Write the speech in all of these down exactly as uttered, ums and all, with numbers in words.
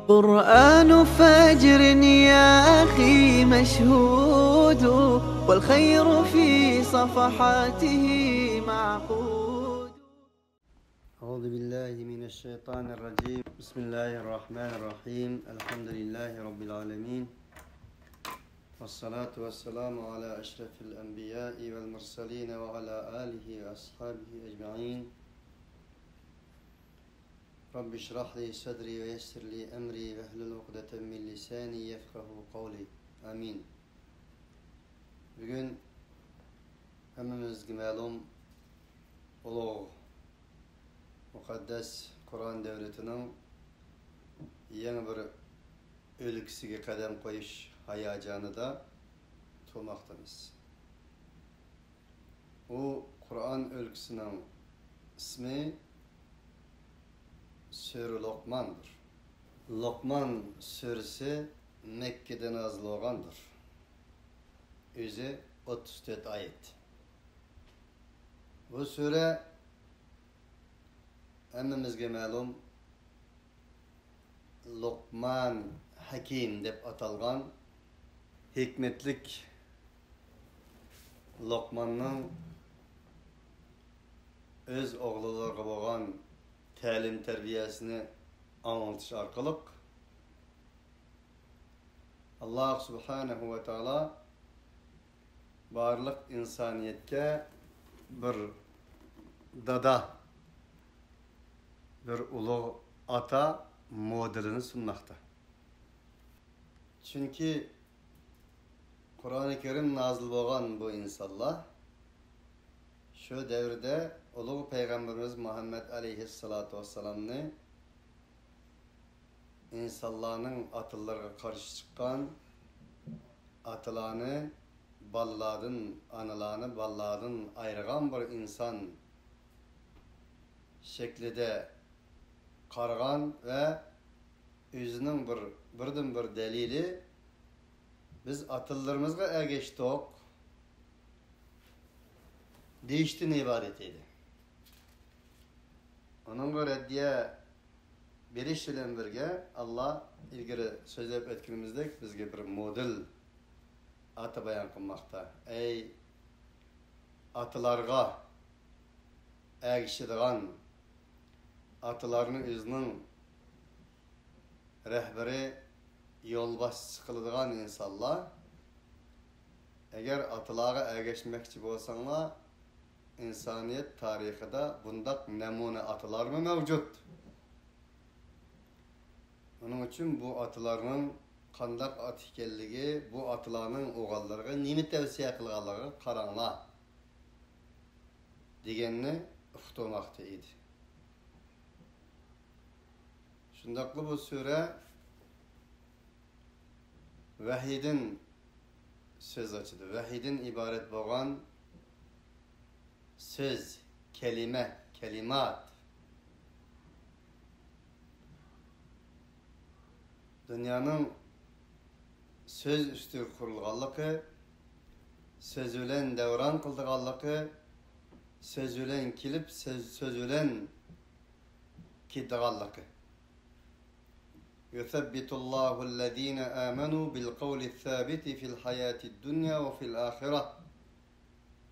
قرآن فجر يا أخي مشهود، والخير في صفحاته معقود. أعوذ بالله من الشيطان الرجيم. بسم الله الرحمن الرحيم. الحمد لله رب العالمين. والصلاة والسلام على أشرف الأنبياء والمرسلين وعلى آله وأصحابه أجمعين. رب اشرح لي صدري ويسر لي أمري واحلل عقدة من لساني يفقهوا قولي. آمين. بۈگۈن ھەممىمىزگە مەلۇم ئۇلۇغ مۇقەددەس قۇرئان دۆلىتىنىڭ يېڭى بىر ئۆلكىسىگە قەدەم قويۇش ھاياجانىدا تۇرماقتىمىز. ئۇ قۇرئان ئۆلكىسىنىڭ ئىسمى سۈرە لوقماندۇر. لوقمان سۈرىسى مەككىدە نازىل بولغاندۇر. ئۆزى ئوتتۇز تۆت ئايەت. بۇ سۈرە ھەممىمىزگە مەلۇم، لوقمان ھەكىم دەپ ئاتالغان ھېكمەتلىك لوقماننىڭ ئۆز ئوغۇللىرىغا بولغان تەلىم-تەربىيەسىنى ئاڭلىتىش ئارقىلىق، ئاللاھ سۇبھانەھۇ ۋە تائالا بارلىق ئىنسانىيەتكە بىر دادا، بىر ئۇلۇغ ئاتا مودېلىنى سۇنماقتا. چۈنكى قۇرئانى كەرىم نازىل بولغان بۇ ئىنسانلار شۇ دەۋردە ئۇلۇغ پەيغەمبىرىمىز مۇھەممەد ئەلەيھىسسالاتۇ ۋەسسالامنى ئىنسانلارنىڭ ئاتىلىرىغا قارشى چىققان، ئاتىلارنى بالىلاردىن، ئانىلارنى بالىلاردىن ئايرىغان بىر ئىنسان شەكلىدە قارىغان ۋە ئۆزىنىڭ بىر، بىردىنبىر دەلىلى، «بىز ئاتىلىرىمىزغا ئەگەشتۇق» دېيىشتىن ئىبارەت ئىدى. ئۇنىڭغا رەددىيە بېرىش بىلەن بىرگە، ئاللا ئىلگىرى سۆزلەپ ئۆتكىنىمىزدەك بىزگە بىر مودېل ئاتا بايان قىلماقتا. ئەي ئاتىلارغا ئەگىشىدىغان، ئاتىلارنى ئۆزىنىڭ رەھبىرى، يولباشچىسى قىلىدىغان ئىنسانلار، ئەگەر ئاتىلارغا ئەگەشمەكچى بولساڭلار، ئىنسانىيەت تارىخىدا بۇنداق نەمۇنە ئاتىلارمۇ مەۋجۇت. ئۇنىڭ ئۈچۈن بۇ ئاتىلارنىڭ قانداق ئاتا ئىكەنلىكى، بۇ ئاتىلارنىڭ ئوغۇللىرىغا نېمە تەۋسىيە قىلغانلىقىغا قاراڭلار دېگەننى ئۇقتۇرماقتا ئىدى. شۇنداقلا بۇ سۈرە ۋەھىيدىن سۆز ئاچىدۇ. ۋەھىيدىن ئىبارەت بولغان سۆز، كەلىمە، كەلىمات. دۇنيانىڭ سۆز ئۈستىگە قۇرۇلغانلىقى، سۆز بىلەن دەۋران قىلىدىغانلىقى، سۆز بىلەن كېلىپ، سۆز، سۆز بىلەن كېتىدىغانلىقى. يثبت الله الذين آمنوا بالقول الثابت في الحياة الدنيا وفي الآخرة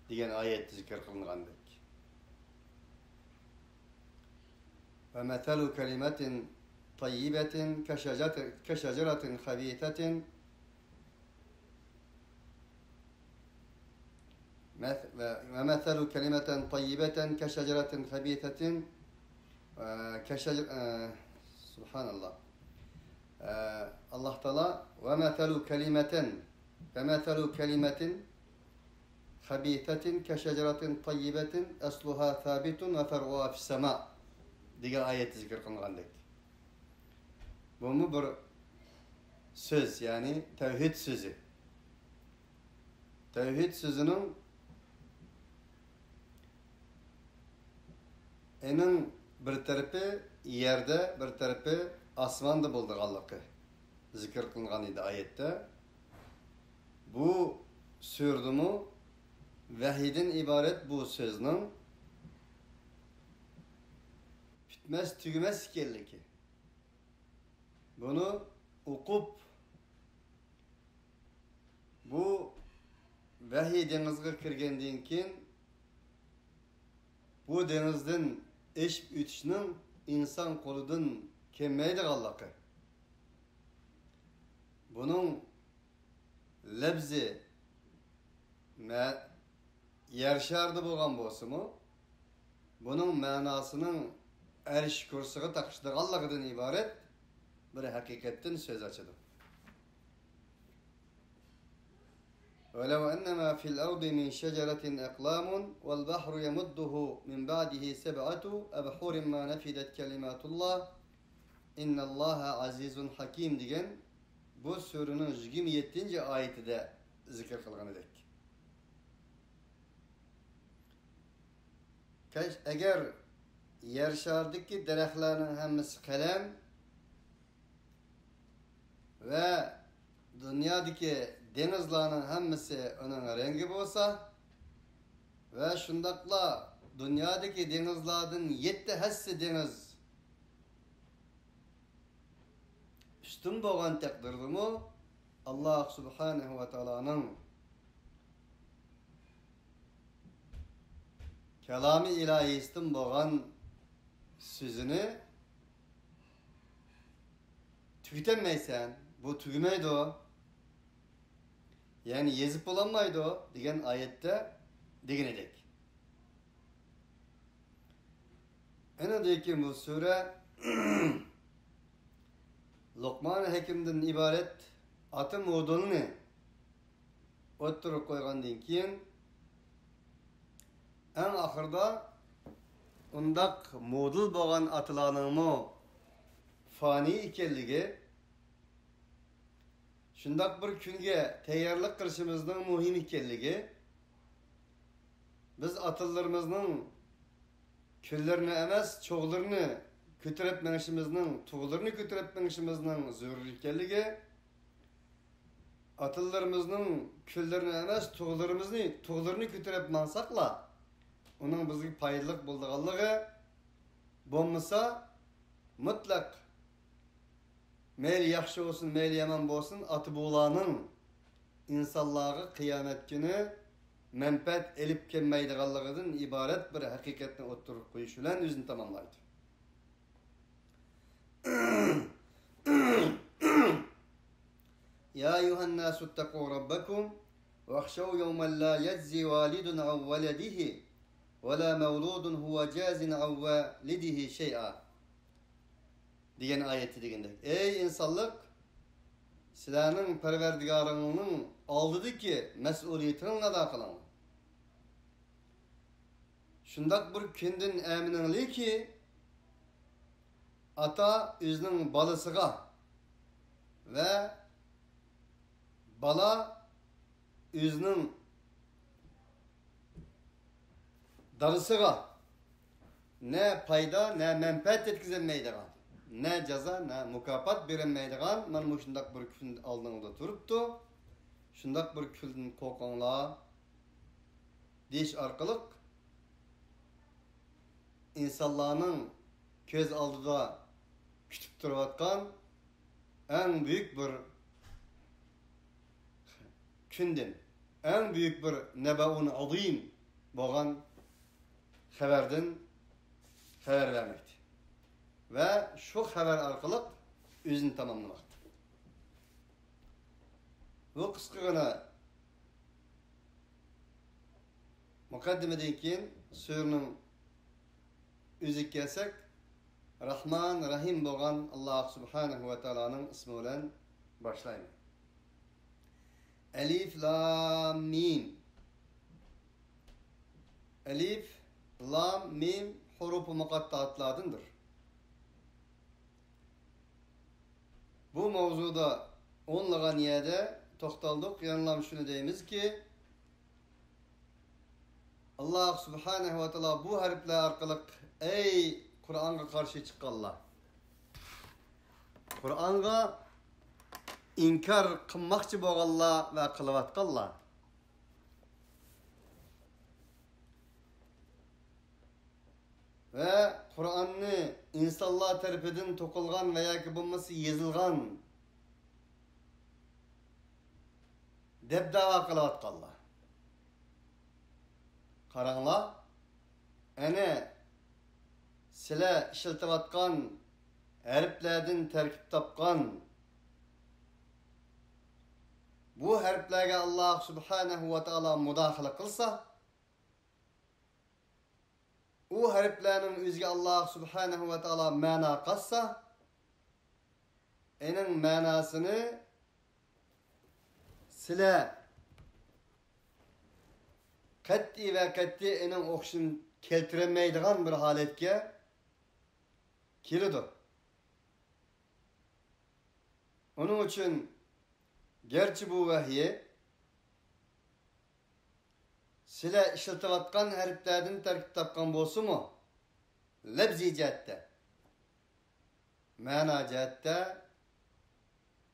دېگەن ئايەتتە زىكىر قىلىنغاندەك. ومثل كلمة طيبة كشجرة، كشجرة خبيثة مث-، و-، ومثل كلمة طيبة كشجرة خبيثة، و، كشجر-، ئە، سبحان الله. ئە، ئاللاھ تائالا، ومثل كلمة، ومثل كلمة خبيثة كشجرة طيبة أصلها ثابت وفرعها في السماء دېگەن ئايەتتە زىكىر قىلىنغاندەك. بۇمۇ بىر سۆز، يەنى تەۋھىد سۆزى. تەۋھىد سۆزىنىڭ ئېنىڭ بىر تەرىپى يەردە، بىر تەرىپى ئاسماندا بولىدىغانلىقى زىكىر قىلىنغان ئىدى ئايەتتە. بۇ سۈرىدىمۇ ۋەھىيدىن ئىبارەت بۇ سۆزنىڭ پۈتمەس، تۈگىمەس ئىكەنلىكى، بۇنى ئوقۇپ، بۇ ۋەھىي دېڭىزغا كىرگەندىن كېيىن، بۇ دېڭىزدىن ئېشىپ ئۆتۈشنىڭ ئىنسان قولىدىن كەلمەيدىغانلىقى، بۇنىڭ لەپزى مە-، يەر شارىدا بولغان بولسىمۇ، بۇنىڭ مەناسىنىڭ ئەرش كۇرسىغا تاقىشىدىغانلىقىدىن ئىبارەت بىر ھەقىقەتتىن سۆز ئاچىدۇ. ولو أن ما في الأرض من شجرة أقلام والبحر يمده من بعده سبعة أبحر ما نفدت كلمات الله إن الله عزيز حكيم دېگەن بۇ سۈرىنىڭ يىگىرمە يەتتىنچى ئايىتىدە زىكىر قىلغىنىدەك. كەش-، ئەگەر يەر شارىدىكى دەرەخلەرنىڭ ھەممىسى قەلەم ۋە دۇنيادىكى دېڭىزلارنىڭ ھەممىسى ئۇنىڭ رەڭگى بولسا ۋە شۇنداقلا دۇنيادىكى دېڭىزلاردىن يەتتە ھەسسە دېڭىز ئۈستۈن بولغان تەقدىردىمۇ، ئاللاھ سۇبھانەھۇ ۋە تائالانىڭ كالامى ئىلاھىيسىدىن بولغان سۆزىنى تۈگىتەلمەيسەن، بۇ تۈگىمەيدۇ، يەنى يېزىپ بولالمايدۇ دېگەن ئايەتتە دېگىنىدەك. ئەنە لېكىن بۇ سۈرە لوقمان ھەكىمدىن ئىبارەت ئاتا مودېلنى ئوتتۇرىغا قويغاندىن كېيىن، ئەڭ ئاخىرىدا ئۇنداق مودېل بولغان ئاتىلارنىڭمۇ فانىي ئىكەنلىكى، شۇنداق بىر كۈنگە تەييارلىق قىلىشىمىزنىڭ مۇھىم ئىكەنلىكى، بىز ئاتىلىرىمىزنىڭ كۈنلىرىنى ئەمەس، چوغلىرىنى كۆتۈرۈپ مېڭىشىمىزنىڭ، تۇغلىرىنى كۆتۈرۈپ مېڭىشىمىزنىڭ زۆرۈر ئىكەنلىكى، ئاتىلىرىمىزنىڭ كۈنلىرىنى ئەمەس، تۇغلىرىمىزنى، تۇغلىرىنى كۆتۈرۈپ ماڭساقلا، ئۇنىڭ بىزگە پايدىلىق بولىدىغانلىقى، بولمىسا مۇتلەق مەيلى ياخشى بولسۇن، مەيلى يامان بولسۇن، ئاتا-بوۋىلارنىڭ ئىنسانلارغا قىيامەت كۈنى مەنپەئەت ئېلىپ كەلمەيدىغانلىقىدىن ئىبارەت بىر ھەقىقەتنى ئوتتۇرىغا قويۇش بىلەن ئۆزىنى تاماملايدۇ. يا أيها الناس اتقوا ربكم واخشوا يوما لا يجزي والد عن ولده ولا مولود هو جاز عن والده شيئا دېگەن ئايەتتە دېگەندەك، ئەي ئىنسانلىق، سىلەرنىڭ پەرۋەردىگارىڭنىڭ ئالدىدىكى مەسئۇلىيىتىڭلارنى ئادا قىلىڭلار. شۇنداق بىر كۈندىن ئەمىنىڭلىكى، ئاتا ئۆزىنىڭ بالىسىغا ۋە بالا ئۆزىنىڭ دادىسىغا نە پايدا، نە مەنپەئەت يەتكۈزەلمەيدىغان، نە جازا، نە مۇكاپات بېرەلمەيدىغان مانا مۇشۇنداق بىر كۈن ئالدىڭدا تۇرۇپتۇ. شۇنداق بىر كۈندىن قورقۇڭلار دېيىش ئارقىلىق ئىنسانلارنىڭ كۆز ئالدىدا كۈتۈپ تۇرۇۋاتقان ئەڭ بۈيۈك بىر كۈندىن، ئەڭ بۈيۈك بىر نەبەئۇن ئازىم بولغان خەۋەردىن خەۋەر بەرمەكتە ۋە شۇ خەۋەر ئارقىلىق ئۆزىنى تاماملىماقتا. بۇ قىسقىغىنا مۇقەددىمىدىن كېيىن سۈرىنىڭ ئۆزىگە كەلسەك، راھمان، رەھىم بولغان ئاللاھ سۇبھانەھۇ ۋە تائالانىڭ ئىسمى بىلەن باشلايمەن. ئەلىف لام مىم. ئەلىف، لام، مىم ھۇرۇپى مۇقەتتائاتلاردىندۇر. بۇ ماۋزۇدا ئونلىغان يەردە توختالدۇق. يەنىلا شۇنى دەيمىزكى، ئاللاھ سۇبھانەھۇ ۋە تائالا بۇ ھەرپلەر ئارقىلىق، ئەي قۇرئانغا قارشى چىققانلار، قۇرئانغا ئىنكار قىلماقچى بولغانلار ۋە قىلىۋاتقانلار، ۋە قۇرئاننى ئىنسانلار تەرىپىدىن توقۇلغان ۋە ياكى بولمىسا يېزىلغان دەپ دەۋا قىلىۋاتقانلار. قاراڭلار، ئەنە سىلەر ئىشلىتىۋاتقان ھەرپلەردىن تەركىب تاپقان بۇ ھەرپلەرگە ئاللاھ سۇبھانەھۇ ۋە تائالا مۇداخىلە قىلسا، ئۇ ھەرپلەرنىڭ ئۆزىگە ئاللاھ سۇبھانەھۇ ۋە تائالا مەنا قاتسا، ئېنىڭ مەناسىنى سىلەر قەتئىي ۋە قەتئىي ئېنىڭ ئوخشىشىنى كەلتۈرەلمەيدىغان بىر ھالەتكە كېلىدۇ. ئۇنىڭ ئۈچۈن گەرچە بۇ ۋەھيى سىلەر ئىشلىتىۋاتقان ھەرپلەردىن تەركىب تاپقان بولسىمۇ، لەپزىي جەھەتتە، مەنا جەھەتتە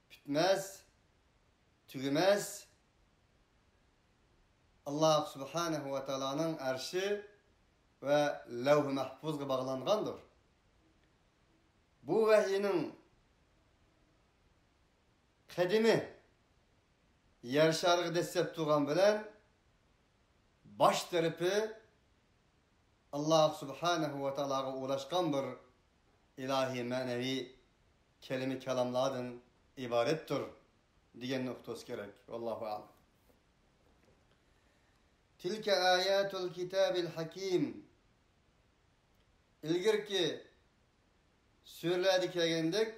پۈتمەس، تۈگىمەس، ئاللاھ سۇبھانەھۇ ۋە تائالانىڭ ئەرشى ۋە لەۋھ مەھپۇزغا باغلانغاندۇر. بۇ ۋەھيىنىڭ قەدىمى يەر شارىغا دەسسەپ تۇرغان بىلەن، باش تەرىپى ئاللاھ سۇبھانەھۇ ۋە تائالاغا ئۇلاشقان بىر ئىلاھىي مەنىۋى كەلىمە كالاملاردىن ئىبارەتتۇر دېگەننى ئۇقتۇرۇش كېرەك. ۋاللاھۇ ئەلەم. تىلكە ئاياتۇل كىتابىل ھەكىم. ئىلگىرىكى سۈرىلەردە كەلگەندەك،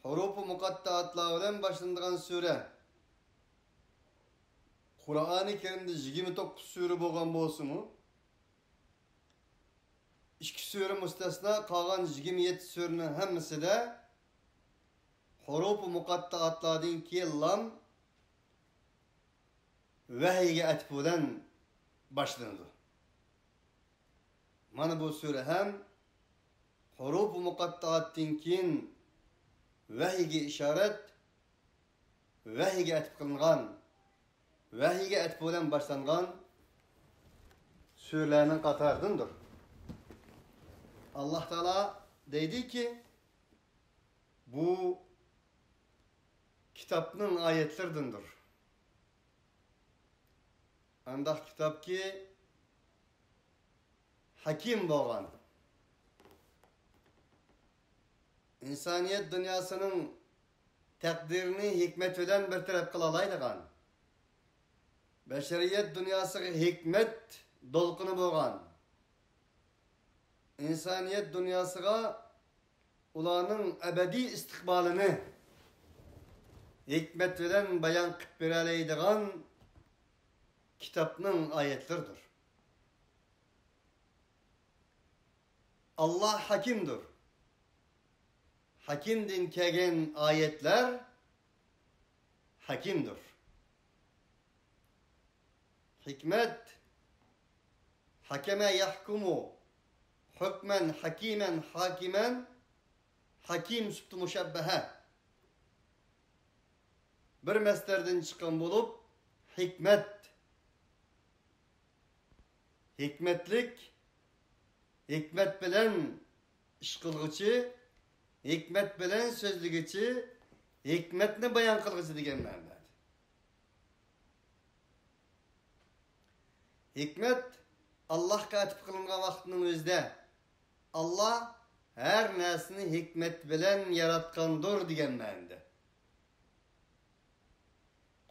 ھۇرۇپى مۇقەتتەئاتلار بىلەن باشلىنىدىغان سۈرە. قۇرئانى كەرىمدە يىگىرمە توققۇز سۈرە بولغان بولسىمۇ، ئىككى سۈرە مۇستەسنا، قالغان يىگىرمە يەتتە سۈرىنىڭ ھەممىسىدە ھۇرۇپى مۇقەتتەئاتلاردىن كېيىن لام ۋەھىيگە ئەتىپ بىلەن باشلىنىدۇ. مانا بۇ سۈرە ھەم ھۇرۇپى مۇقەتتەئاتتىن كېيىن ۋەھىيگە ئىشارەت، ۋەھىيگە ئەتىپ قىلىنغان، ۋەھىيگە ئەتىپ بىلەن باشلانغان سۈرىلەرنىڭ قاتارىدىندۇر. ئاللاھ تائالا دەيدىكى، بۇ كىتابنىڭ ئايەتلىرىدىندۇر. ئانداق كىتابكى، ھەكىم بولغان، ئىنسانىيەت دۇنياسىنىڭ تەقدىرىنى ھېكمەت بىلەن بىر تەرەپ قىلالايدىغان، بەشەرىيەت دۇنياسىغا ھېكمەت دولقۇنى بولغان، ئىنسانىيەت دۇنياسىغا ئۇلارنىڭ ئەبەدىي ئىستىقبالىنى ھېكمەت بىلەن بايان قىلىپ بېرەلەيدىغان كىتابنىڭ ئايەتلىرىدۇر. ئاللاھ ھەكىمدۇر. ھەكىمدىن كەلگەن ئايەتلەر ھەكىمدۇر. ھېكمەت، ھەكەمە يەھكۇمۇ، ھۆكمەن، ھەكىمەن، ھاكىمەن، ھەكىم سۈپىتى مۇشەببەھە. بىر مەسدەردىن چىققان بولۇپ، ھېكمەت، ھېكمەتلىك، ھېكمەت بىلەن ئىش قىلغۇچى، ھېكمەت بىلەن سۆزلىگۈچى، ھېكمەتنى بايان قىلغۇچى دېگەن مەنىدە. ھېكمەت ئاللاھقا ئەتىپ قىلىنغان ۋاقىتنىڭ ئۆزىدە، ئاللاھ ھەر نەرسىنى ھېكمەت بىلەن ياراتقاندۇر دېگەن مەنىدە.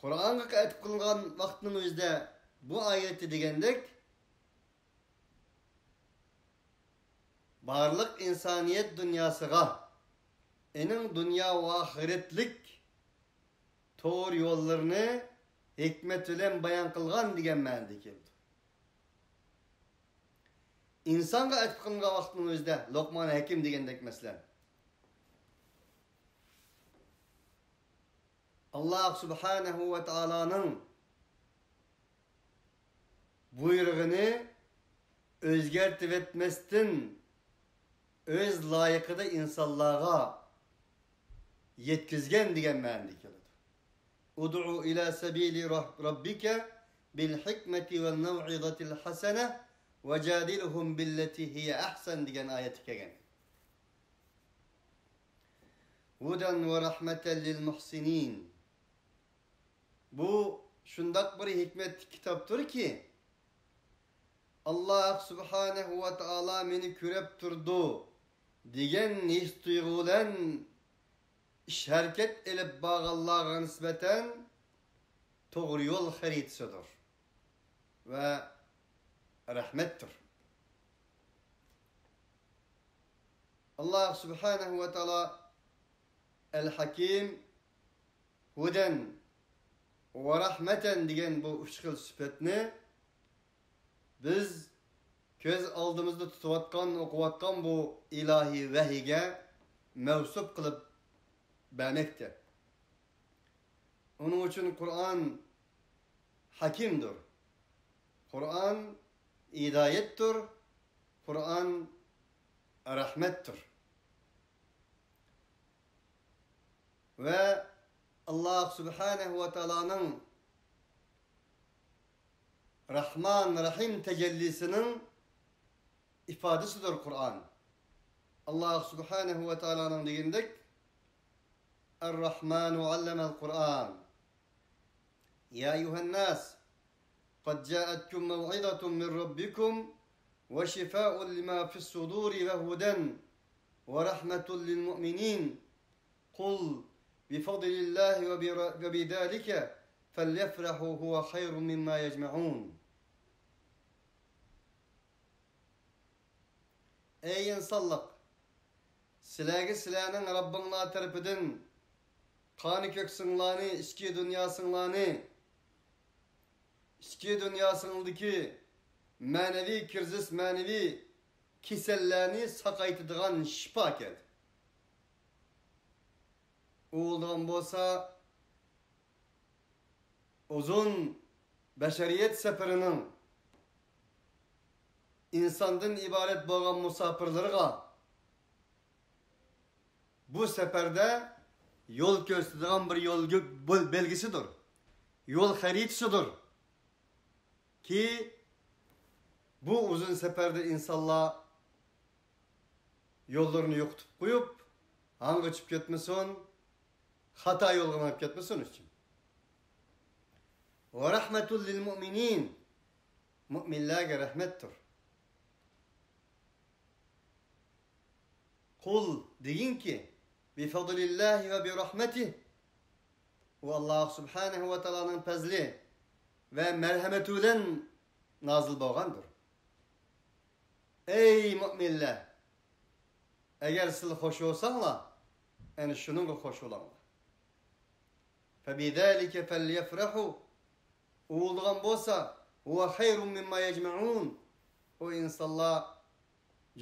قۇرئانغا ئەتىپ قىلىنغان ۋاقىتنىڭ ئۆزىدە بۇ ئايەتتە دېگەندەك، بارلىق ئىنسانىيەت دۇنياسىغا، ئېنىڭ دۇنيا ۋە ئاخىرەتلىك توغرا يوللىرىنى ھېكمەت بىلەن بايان قىلغان دېگەن مەنىدە كېلىدۇ. ئىنسانغا ئەتىپ قىلىنغان ۋاقىتنىڭ ئۆزىدە لوقمان ھەكىم دېگەندەك، مەسىلەن، ئاللاھ سۇبھانەھۇ ۋە تائالانىڭ بۇيرۇغىنى ئۆزگەرتىۋەتمەستىن، ئۆز لايىقىدا ئىنسانلارغا يەتكۈزگەن دېگەن مەنىدە كېلىدۇ. ئۇدئۇ ئىلە سەبىلى رەببىكە بىل ھىكمەتى ۋەل مەۋئىزەتىل ھەسەنە «ۋەجادىلھۇم بىللەتى ھىيە ئەھسەن» دېگەن ئايەتتە كەلگەن. «ھۇدەن ۋە رەھمەتەن لىل مۇھسىنىن». بۇ شۇنداق بىر ھېكمەتلىك كىتابتۇركى، «ئاللاھ سۇبھانەھۇ ۋە تائالا مېنى كۆرۈپ تۇرىدۇ» دېگەن ھېس-تۇيغۇ بىلەن ئىش-ھەرىكەت ئېلىپ بارغانلارغا نىسبەتەن توغرا يول خەرىتىسىدۇر ۋە رەھمەتتۇر. ئاللاھ سۇبھانەھۇ ۋە تائالا ئەل-ھەكىم، ھۇدەن ۋە رەھمەتەن دېگەن بۇ ئۈچ خىل سۈپەتنى بىز كۆز ئالدىمىزدا تۇتۇۋاتقان، ئوقۇۋاتقان بۇ ئىلاھىي ۋەھىيگە مەۋسۇپ قىلىپ بەرمەكتە. ئۇنىڭ ئۈچۈن قۇرئان ھەكىمدۇر. قۇرئان ھىدايەتتۇر. قۇرئان رەھمەتتۇر. ۋە ئاللاھ سۇبھانەھۇ ۋە تائالانىڭ رەھمان، رەھىم تەجەللىسىنىڭ ئىپادىسىدۇر قۇرئان. ئاللاھ سۇبھانەھۇ ۋە تائالانىڭ دېگىنىدەك، «الرحمن علم القرآن». يا أيها الناس، قد جاءتكم موعظة من ربكم وشفاء لما في الصدور وهدى ورحمة للمؤمنين. قل بفضل الله وبر-، وبذلك فليفرحوا هو خير مما يجمعون. ئەي ئىنسانلىق! سىلەرگە سىلەرنىڭ رەببىڭلار تەرىپىدىن قانى كۆكسۈڭلارنى، ئىچكى دۇنياسىڭلارنى، ئىچكى دۇنياسىڭلىدىكى مەنىۋى كىرىزىس، مەنىۋى كېسەللەرنى ساقايتىدىغان شىپا كەلدى. ئۇ بولىدىغان بولسا، ئۇزۇن بەشەرىيەت سەپىرىنىڭ ئىنساندىن ئىبارەت بولغان مۇساپىرلىرىغا بۇ سەپەردە يول كۆرسىتىدىغان بىر يول گۆ-، بۆل-، بەلگىسىدۇر، يول خەرىتىسىدۇر. كى، بۇ ئۇزۇن سەپەردە ئىنسانلار يوللىرىنى يوقىتىپ قويۇپ، ھاڭغا چۈشۈپ كەتمىسۇن، خاتا يولغا مېڭىپ كەتمىسۇن ئۈچۈن. ۋە رەھمەتۇل لىل مۇئمىنىن، مۇئمىنلەرگە رەھمەتتۇر. قۇل، دېگىنكى، بىفەزلىللاھى ۋە بىرەھمەتىھ، ئۇ ئاللاھ سۇبھانەھۇ ۋە تائالانىڭ پەزلى ۋە مەرھەمىتى بىلەن نازىل بولغاندۇر. ئەي مۇئمىنلەر! ئەگەر سىلەر خۇش بولساڭلار، ئەنە شۇنىڭغا خۇش بولۇڭلار. فَبِذَلِكَ فَلْيَفْرَحُوا. ئۇ بولىدىغان بولسا، هُوَ خَيْرٌ مِمَّا يَجْمَعُونَ. ئۇ ئىنسانلار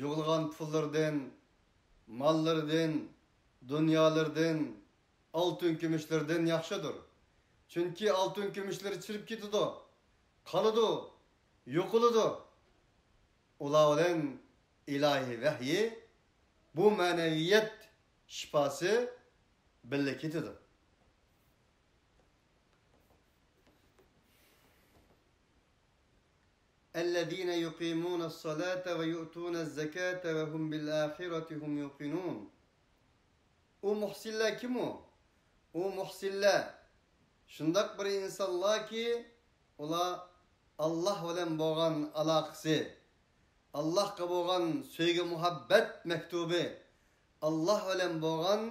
يىغىلغان پۇللىرىدىن، ماللىرىدىن، دۇنيالىرىدىن، ئالتۇن كۈمۈشلىرىدىن ياخشىدۇر. چۈنكى ئالتۇن كۈمۈشلىرى چىرىپ كېتىدۇ، قالىدۇ، يوقىلىدۇ. ئۇلار بىلەن ئىلاھىي ۋەھيى، بۇ مەنىۋىيەت شىپاسى بىللە كېتىدۇ. الَّذِينَ يُقِيمُونَ الصَّلَاةَ وَيُؤْتُونَ الزَّكَاةَ وَهُمْ بِالْآخِرَةِ هُمْ يُوقِنُونَ. ئۇ مۇھسىنلار كىم ئۇ؟ ئۇ مۇھسىنلار شۇنداق بىر ئىنسانلاركى، ئۇلار ئاللاھ بىلەن بولغان ئالاقىسى، ئاللاھقا بولغان سۆيگۈ مۇھەببەت مەكتۇبى، ئاللاھ بىلەن بولغان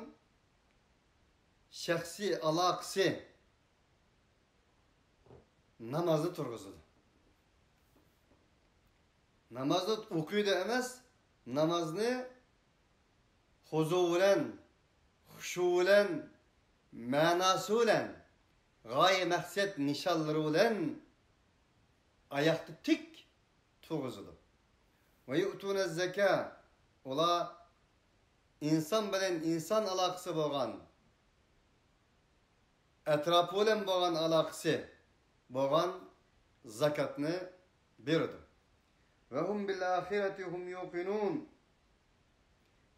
شەخسىي ئالاقىسى، نامازنى تۇرغۇزىدۇ. نامازنى ئوقۇيدۇ ئەمەس، نامازنى خۇزۇ بىلەن، خۇشۇ بىلەن، مەناسى بىلەن، غايە مەقسەت نىشانلىرى بىلەن ئاياقتا تىك تۇرغۇزىدۇ. وَيُؤْتُونَ الزَّكَاةَ، ئۇلار ئىنسان بىلەن ئىنسان ئالاقىسى بولغان، ئەتراپى بىلەن بولغان ئالاقىسى بولغان زاكاتنى بېرىدۇ. وَهُمْ بِالْآخِرَةِ هُمْ يُوقِنُونَ.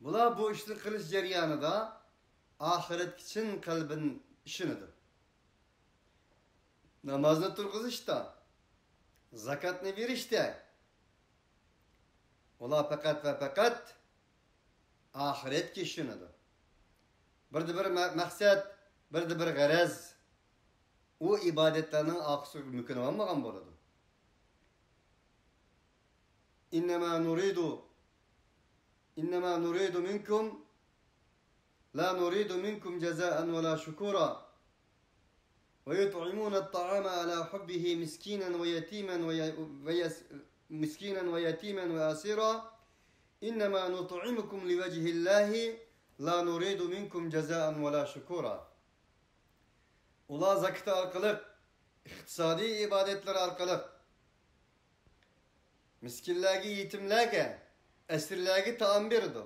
بۇلار بۇ ئىشنى قىلىش جەريانىدا ئاخىرەتكە چىن قەلبىدىن ئىشىنىدۇ. نامازنى تۇرغۇزۇشتا، زاكاتنى بېرىشتە، ئۇلار پەقەت ۋە پەقەت ئاخىرەتكە ئىشىنىدۇ. بىردە بىر مە-، مەقسەت، بىردە بىر غەرەز ئۇ ئىبادەتلەرنىڭ ئارقىسىغا مۆكۈنۈۋالمىغان بولىدۇ. إنما نريد إنما نريد منكم لا نريد منكم جزاء ولا شكورا ويطعمون الطعام على حبه مسكينا ويتيما وي-، ويس-، مسكينا ويتيما وأسيرا إنما نطعمكم لوجه الله لا نريد منكم جزاء ولا شكورا. ئۇلار زاكىتى ئارقىلىق، ئىقتىسادىي ئىبادەتلىرى ئارقىلىق مىسكىنلەرگە، يېتىملەرگە، ئەسىرلەرگە تائام بېرىدۇ.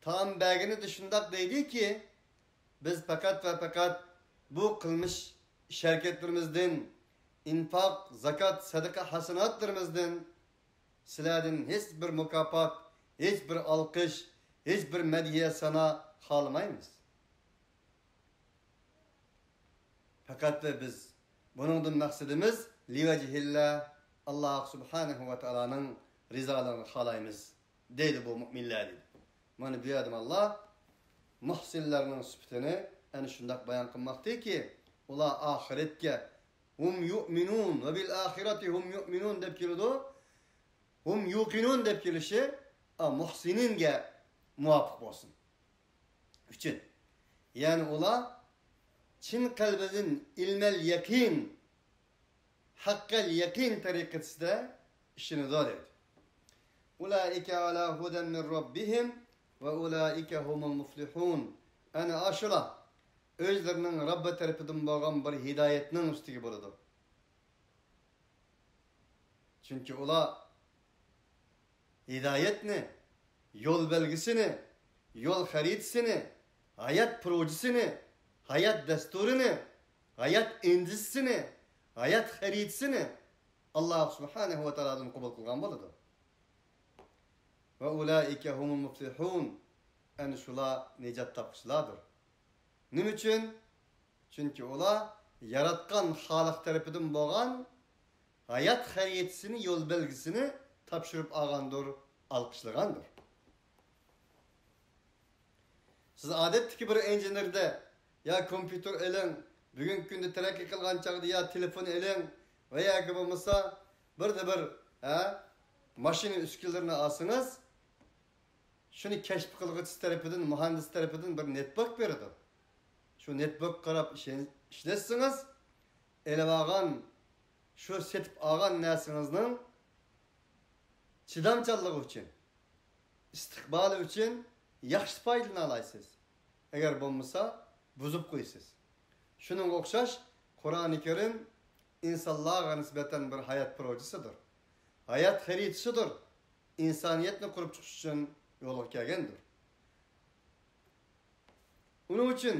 تائام بەرگىنىدە شۇنداق دەيدۇكى، بىز پەقەت ۋە پەقەت بۇ قىلمىش ئىش ھەرىكەتلىرىمىزدىن، ئىنفاق، زاكات، سەدىقە، ھەسەناتلىرىمىزدىن سىلەردىن ھېچ بىر مۇكاپات، ھېچ بىر ئالقىش، ھېچ بىر مەدھىيە سانا خالىمايمىز. پەقەتلا بىز بۇنىڭدىن مەقسىتىمىز لىۋەجھىللا، ئاللا سۇبھانەھۇ ۋە تائالانىڭ رىزالىقىنى خالايمىز، دەيدۇ بۇ مۆمىنلەر، دەيدۇ. مانا بۇ يەردە ئاللا مۇھسىنلارنىڭ سۈپىتىنى ئەنە شۇنداق بايان قىلماقتىكى، ئۇلار ئاخىرەتكە، ھۇم يۇئمىنۇن ۋە بىل ئاخىرەتى ھۇم يۇئمىنۇن دەپ كېلىدۇ. ھۇم يۇقىنۇن دەپ كېلىشى، ئا، مۇھسىنىنگە مۇۋاپىق بولسۇن. ئۈچۈن. يەنى ئۇلار چىن قەلبىدىن ئىلمەل يەقىن، ھەققەل يەقىن تەرىقىسىدە ئىشىنىدۇ، دەيدۇ. ئۇلائىكە ئالا ھۇدەن مىن رەببىھىم ۋە ئۇلائىكە ھۇمۇل مۇفلىھۇن. ئەنە ئاشۇلار ئۆزلىرىنىڭ رەببى تەرىپىدىن بولغان بىر ھىدايەتنىڭ ئۈستىگە بولىدۇ. چۈنكى ئۇلار ھىدايەتنى، يول بەلگىسىنى، يول خەرىتىسىنى، ھايات پروژىسىنى، ھايات دەستۇرىنى، ھايات ئىندىزىسىنى، ھايات خەرىتىسىنى ئاللا سۇبھانەھۇ ۋە تائالادىن قوبۇل قىلغان بولىدۇ. ۋە ئۇلائىكە ھۇمۇل مۇفلىھۇن. ئەنە شۇلار نىجات تاپقۇچىلاردۇر. نېمە ئۈچۈن؟ چۈنكى ئۇلار ياراتقان خالىق تەرىپىدىن بولغان ھايات خەرىتىسىنى، يول بەلگىسىنى تاپشۇرۇپ ئالغاندۇر، ئالقىشلىغاندۇر. سىز ئادەتتىكى بىر ئىنژېنېردا يا كومپيۇتېر ئېلىڭ، بۈگۈنكى كۈندە تەرەققىي قىلغان چاغدا يا تېلېفون ئېلىڭ ۋە ياكى بولمىسا بىردە بىر، ھە، ماشىنا ئۈسكۈنىلىرىنى ئالسىڭىز، شۇنى كەشىپ قىلغۇچىسى تەرىپىدىن، مۇھەندىس تەرىپىدىن بىر نېتبوك بېرىدۇ. شۇ نېتبوكقا قاراپ ئىشەن-، ئىشلەتسىڭىز، ئېلىۋالغان، شۇ سېتىپ ئالغان نەرسىڭىزنىڭ چىدامچانلىقى ئۈچۈن، ئىستىقبالى ئۈچۈن ياخشى پايدىلىنالايسىز. ئەگەر بولمىسا، بۇزۇپ قويىسىز. شۇنىڭغا ئوخشاش، قۇرئانى كەرىم ئىنسانلارغا نىسبەتەن بىر ھايات پروژىسىدۇر. ھايات خەرىتىسىدۇر. ئىنسانىيەتنى قۇرۇپ چىقىش ئۈچۈن يولغا كەلگەندۇر. ئۇنىڭ ئۈچۈن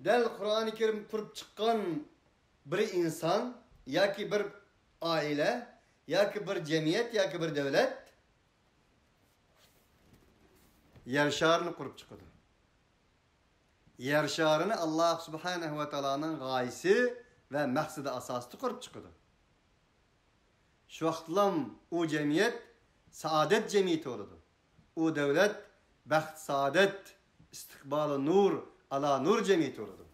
دەل قۇرئانى كەرىم قۇرۇپ چىققان بىر ئىنسان ياكى بىر ئائىلە ياكى بىر جەمئىيەت ياكى بىر دۆلەت يەر شارىنى قۇرۇپ چىقىدۇ. يەر شارىنى ئاللا سۇبھانەھۇ ۋە تائالانىڭ غايىسى ۋە مەقسىتى ئاساسىدا قۇرۇپ چىقىدۇ. شۇ ۋاقىتلام ئۇ جەمئىيەت سائادەت جەمئىيىتى بولىدۇ. ئۇ دۆلەت بەخت، سائادەت، ئىستىقبالى نۇر، ئالا نۇر جەمئىيىتى بولىدۇ.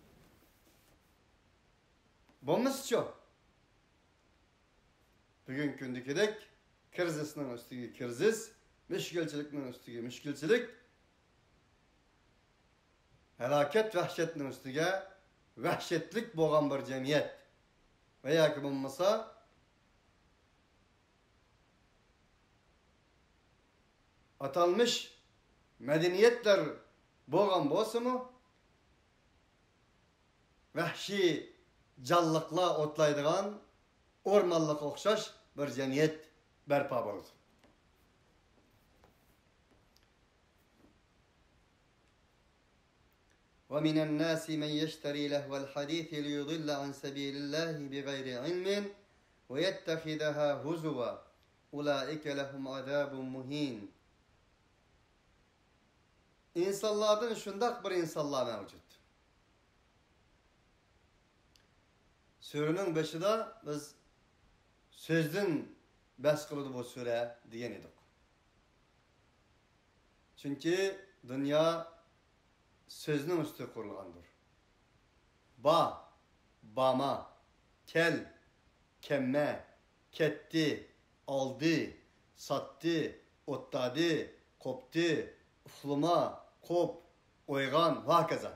بولمىسىچۇ؟ بۈگۈنكى كۈندىكىدەك كىرىزىسنىڭ ئۈستىگە كىرىزىس، مۈشكۈلچىلىكنىڭ ئۈستىگە مۈشكۈلچىلىك، ھالاكەت، ۋەھشەتنىڭ ئۈستىگە ۋەھشەتلىك بولغان بىر جەمئىيەت ۋە ياكى بولمىسا ئاتالمىش مەدەنىيەتلەر بولغان بولسىمۇ، ۋەھشىي جانلىقلار ئوتلايدىغان ئورمانلىققا ئوخشاش بىر جەمئىيەت بەرپا بولىدۇ. ومن الناس من يشتري لهو الحديث ليضل عن سبيل الله بغير علم ويتخذها هزوا أولئك لهم عذاب مهين. ئىنسانلاردىن شۇنداق بىر ئىنسانلار مەۋجۇت. سۈرىنىڭ بېشىدا بىز سۆزدىن بەس قىلىدۇ بۇ سۈرە دېگەن ئىدۇق. چۈنكى دۇنيا سۆزنىڭ ئۈستىگە قۇرۇلغاندۇر. با، باما، كەل، كەممە، كەتتى، ئالدى، ساتتى، ئوتتادى، قوپتى، ئۇخلىما، قوپ، ئويغان ۋە ھاكازا.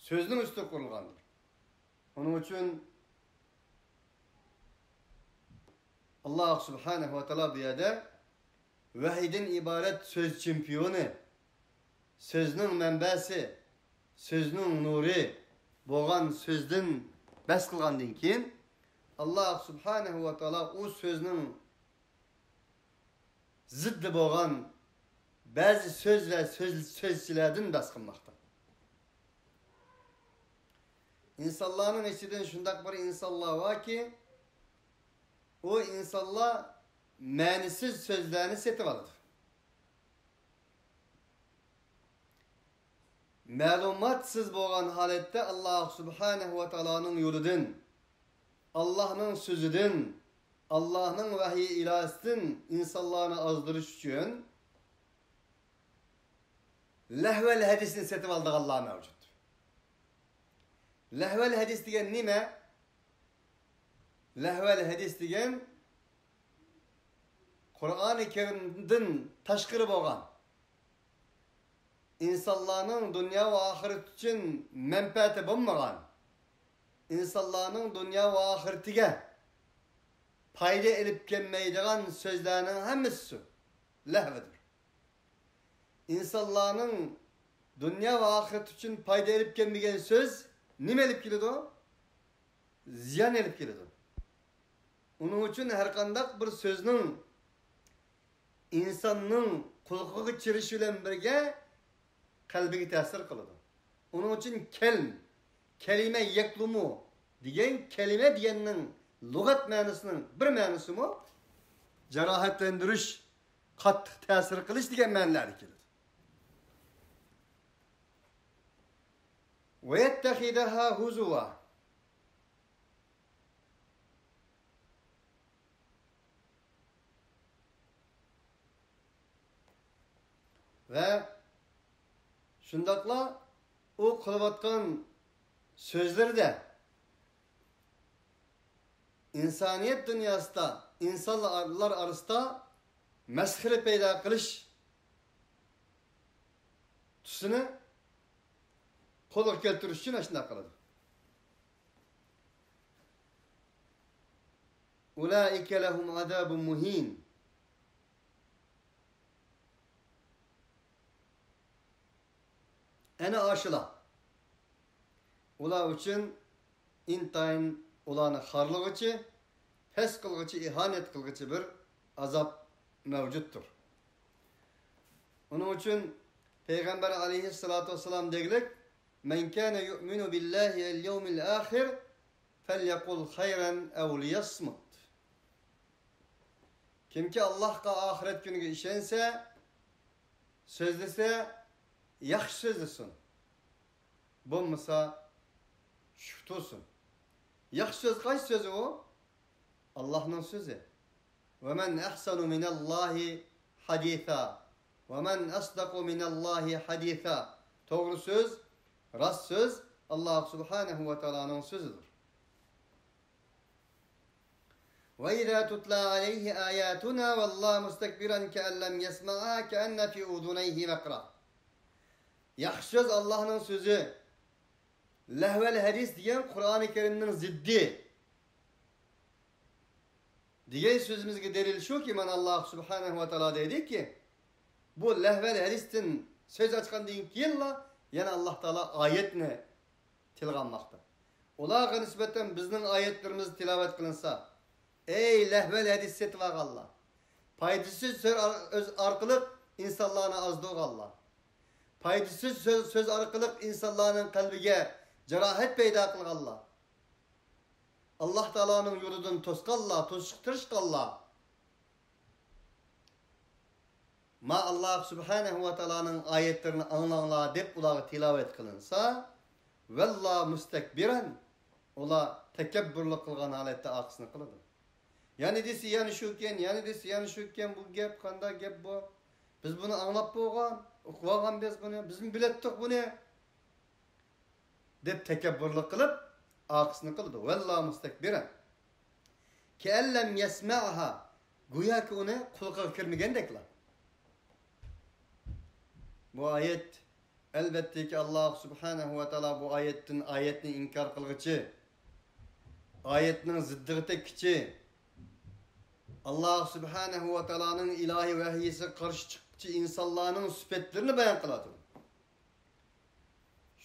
سۆزنىڭ ئۈستىگە قۇرۇلغاندۇر. ئۇنىڭ ئۈچۈن ئاللاھ سۇبھانەھۇ ۋە تائالا بۇ يەردە ۋەھىيدىن ئىبارەت سۆز چېمپىيونى، سۆزنىڭ مەنبەسى، سۆزنىڭ نۇرى بولغان سۆزدىن بەس قىلغاندىن كېيىن، ئاللاھ سۇبھانەھۇ ۋە تائالا ئۇ سۆزنىڭ زىددى بولغان بەزى سۆز ۋە سۆز، سۆزچىلەردىن بەس قىلماقتا. ئىنسانلارنىڭ ئىچىدىن شۇنداق بىر ئىنسانلار باركى، ئۇ ئىنسانلار مەنىسىز سۆزلەرنى سېتىۋالىدۇ. مەلۇماتسىز بولغان ھالەتتە ئاللاھ سۇبھانەھۇ ۋە تائالانىڭ يولىدىن، ئاللاھنىڭ سۆزىدىن، ئاللاھنىڭ ۋەھىي ئىلاھىسىدىن ئىنسانلارنى ئازدۇرۇش ئۈچۈن لەھۋەل ھەدىسنى سېتىۋالىدىغانلار مەۋجۇت. لەھۋەل ھەدىس دېگەن نېمە؟ لەھۋەل ھەدىس دېگەن قۇرئانى كەرىمدىن تاشقىرى بولغان، ئىنسانلارنىڭ دۇنيا ۋە ئاخىرەت ئۈچۈن مەنپەئەتى بولمىغان، ئىنسانلارنىڭ دۇنيا ۋە ئاخىرىتىگە پايدا ئېلىپ كەلمەيدىغان سۆزلەرنىڭ ھەممىسى شۇ لەھۋىدۇر. ئىنسانلارنىڭ دۇنيا ۋە ئاخىرەت ئۈچۈن پايدا ئېلىپ كەلمىگەن سۆز نېمە ئېلىپ كېلىدۇ؟ زىيان ئېلىپ كېلىدۇ. ئۇنىڭ ئۈچۈن ھەرقانداق بىر سۆزنىڭ ئىنساننىڭ قۇلىقىغا كىرىشى بىلەن بىرگە قەلبىگە تەسىر قىلىدۇ. ئۇنىڭ ئۈچۈن كەلم، كەلىمە يەكلۇمۇ دېگەن، كەلىمە دېگەننىڭ لۇغەت مەنىسىنىڭ بىر مەنىسىمۇ جاراھەتلەندۈرۈش، قاتتىق تەسىر قىلىش دېگەن مەنىلەردە كېلىدۇ. وَيَتَّخِذَهَا هُزُوًا. ۋە شۇنداقلا ئۇ قىلىۋاتقان سۆزلىرىدە ئىنسانىيەت دۇنياسىدا، ئىنسانلار ئارىسىدا مەسخىرە پەيدا قىلىش تۈسىنى قولغا كەلتۈرۈش ئۈچۈن ئاشۇنداق قىلىدۇ. أولئك لهم عذاب مهين. ئەنە ئاشۇلار. ئۇلار ئۈچۈن ئىنتايىن ئۇلارنى خارلىغۇچى، پەس قىلغۇچى، ئىھانەت قىلغۇچى بىر ئازاب مەۋجۇتتۇر. ئۇنىڭ ئۈچۈن پەيغەمبەر ئەلەيھىسسالاتۇ ۋەسسالام دېگۈلۈك، من كان يؤمن بالله واليوم الآخر فليقل خيرا أو ليصمت. كىمكى ئاللاھقا، ئاخىرەت كۈنىگە ئىشەنسە، سۆزلىسە، ياخشى سۆزلىسۇن. بولمىسا، چۈشۈپ تۇرسۇن. ياخشى سۆز قايسى سۆز ئۇ؟ ئاللاھنىڭ سۆزى. ومن أحسن من الله حديثا. ومن أصدق من الله حديثا. توغرا سۆز، راست سۆز ئاللاھ سۇبھانەھۇ ۋە تائالانىڭ سۆزىدۇر. وإذا تتلى عليه آياتنا ولى مستكبرا كأن لم يسمعها كأن في أذنيه وقرا. ياخشى سۆز ئاللاھنىڭ سۆزى، لەھۋەل ھەدىس دېگەن قۇرئانى كەرىمنىڭ زىددى دېگەن سۆزىمىزگە دەلىل شۇكى، مانا ئاللاھ سۇبھانەھۇ ۋە تائالا دەيدىكى، بۇ لەھۋەل ھەدىستىن سۆز ئاچقاندىن كېيىنلا يەنە ئاللاھ تائالا ئايەتنى تىلغا ئالماقتا. ئۇلارغا نىسبەتەن بىزنىڭ ئايەتلىرىمىز تىلاۋەت قىلىنسا، ئەي لەھۋەل ھەدىس سېتىۋالغانلار! پايدىسىز سۆز ئار-، ئۆز ئارقىلىق ئىنسانلارنى ئازدۇرغانلار! پايدىسىز سۆز، سۆز ئارقىلىق ئىنسانلارنىڭ قەلبىگە جاراھەت پەيدا قىلغانلار! ئاللاھ تائالانىڭ يولىدىن توسقانلار، توسۇشقا تىرىشقانلار! ما ئاللاھ سۇبھانەھۇ ۋە تائالانىڭ ئايەتلىرىنى ئاڭلاڭلار دەپ ئۇلارغا تىلاۋەت قىلىنسا، ۋەللا مۇستەكبىرەن، ئۇلار تەكەببۇرلۇق قىلغان ھالەتتە ئارقىسىنى قىلىدۇ. يەنە دېسە يەنە شۇكەن، يەنە دېسە يەنە شۇكەن، بۇ گەپ قانداق گەپ بۇ؟ بىز بۇنى ئاڭلاپ بولغان، ئۇقۇۋالغان بىز بۇنى، بىزمۇ بىلەتتۇق بۇنى، دەپ تەكەببۇرلۇق قىلىپ، ئارقىسىنى قىلىدۇ. ۋەللا مۇستەكبىرەن. كەئەللەم يەسمەئها. گوياكى ئۇنى قۇلىقىغا كىرمىگەندەكلا. بۇ ئايەت، ئەلۋەتتىكى، ئاللاھ سۇبھانەھۇ ۋە تائالا بۇ ئايەتتىن، ئايەتنى ئىنكار قىلغۇچى، ئايەتنىڭ زىددىغا تەگكۈچى، ئاللاھ سۇبھانەھۇ ۋە تائالانىڭ ئىلاھىي ۋەھىيسىگە قارشى چىققۇچى ئىنسانلارنىڭ سۈپەتلىرىنى بايان قىلىۋاتىدۇ.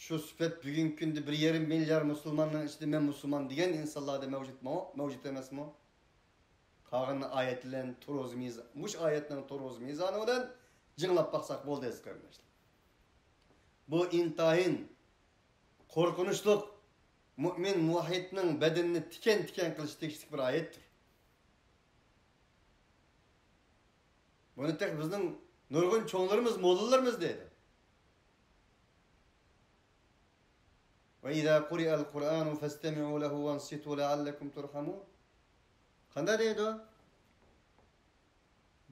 شۇ سۈپەت بۈگۈنكى كۈندە بىر يېرىم مىليار مۇسۇلماننىڭ ئىچىدە مەن مۇسۇلمان دېگەن ئىنسانلاردا مەۋجۇتمۇ؟ مەۋجۇت ئەمەسمۇ؟ قالغىنىنى ئايەت بىلەن تۇرۇز مىزا-، مۇشۇ ئايەتنىڭ تۇرۇز مىزانى بىلەن جىڭلاپ باقساق بولدى، ئەزىز قېرىنداشلار. بۇ ئىنتايىن قورقۇنچلۇق، مۇئمىن مۇۋەھھىدنىڭ بەدىنىنى تىكەن-تىكەن قىلىشقا تېگىشلىك بىر ئايەتتۇر. بۇنى تېخى بىزنىڭ نۇرغۇن چوڭلىرىمىز، موللىلىرىمىز دەيدۇ. وَإِذَا قُرِئَ الْقُرْآنُ فَاسْتَمِعُوا لَهُ وَأَنصِتُوا لَعَلَّكُمْ تُرْحَمُونَ. قانداق دەيدۇ؟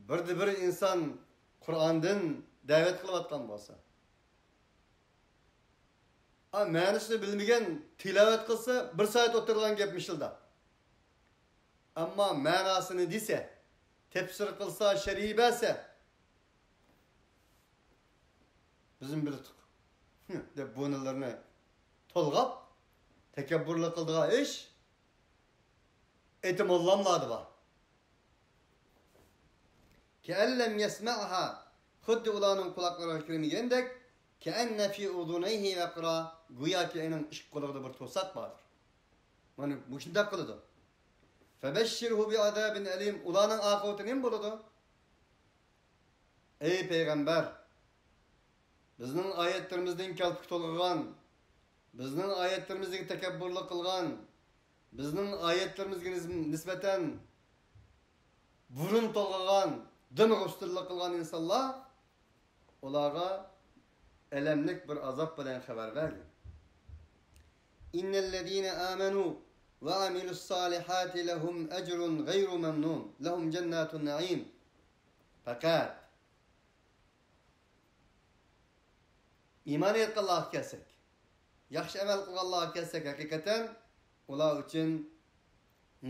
بىردە بىر ئىنسان قۇرئاندىن دەۋەت قىلىۋاتقان بولسا، ئا، مەنىسىنى بىلمىگەن تىلاۋەت قىلسا، بىر سائەت ئولتۇرىدىغان گەپمىش شۇنداق. ئەمما مەناسىنى دېسە، تەپسىر قىلسا، شەرھى بەرسە، بىزمۇ بىلدۇق دەپ بۇرۇنلىرىنى تولغاپ، تەكەببۇرلۇق قىلىدىغان ئىش ئېتى موللاملاردا بار. كەئەللەم يەسمەئھا، خۇددى ئۇلارنىڭ قۇلاقلىرىغا كىرمىگەندەك، كەئەننە فى ئۇزۇنەيھى ۋەقرا، گوياكى ئۇنىڭ ئىككى قۇلىقىدا بىر توساق باردۇر. مانا مۇشۇنداق قىلىدۇ. فەبەششىرھۇ بىئازابىن ئەلىم، ئۇلارنىڭ ئاقىۋىتى نېمە بولىدۇ؟ ئەي پەيغەمبەر، بىزنىڭ ئايەتلىرىمىزدىن كەلپۈك تولغىغان، بىزنىڭ ئايەتلىرىمىزگە تەكەببۇرلۇق قىلغان، بىزنىڭ ئايەتلىرىمىزگە نىس-، نىسبەتەن بۇرۇن تولغىغان، دىمغا ئۈستۈنلۈك قىلغان ئىنسانلار، ئۇلارغا ئەلەملىك بىر ئازاب بىلەن خەۋەر بەرگىن. إن الذين آمنوا وعملوا الصالحات لهم أجر غير ممنون، لهم جنات النعيم. پەقەت ئىمان ئېيتقانلارغا كەلسەك، ياخشى ئەمەل قىلغانلارغا كەلسەك، ھەقىقەتەن ئۇلار ئۈچۈن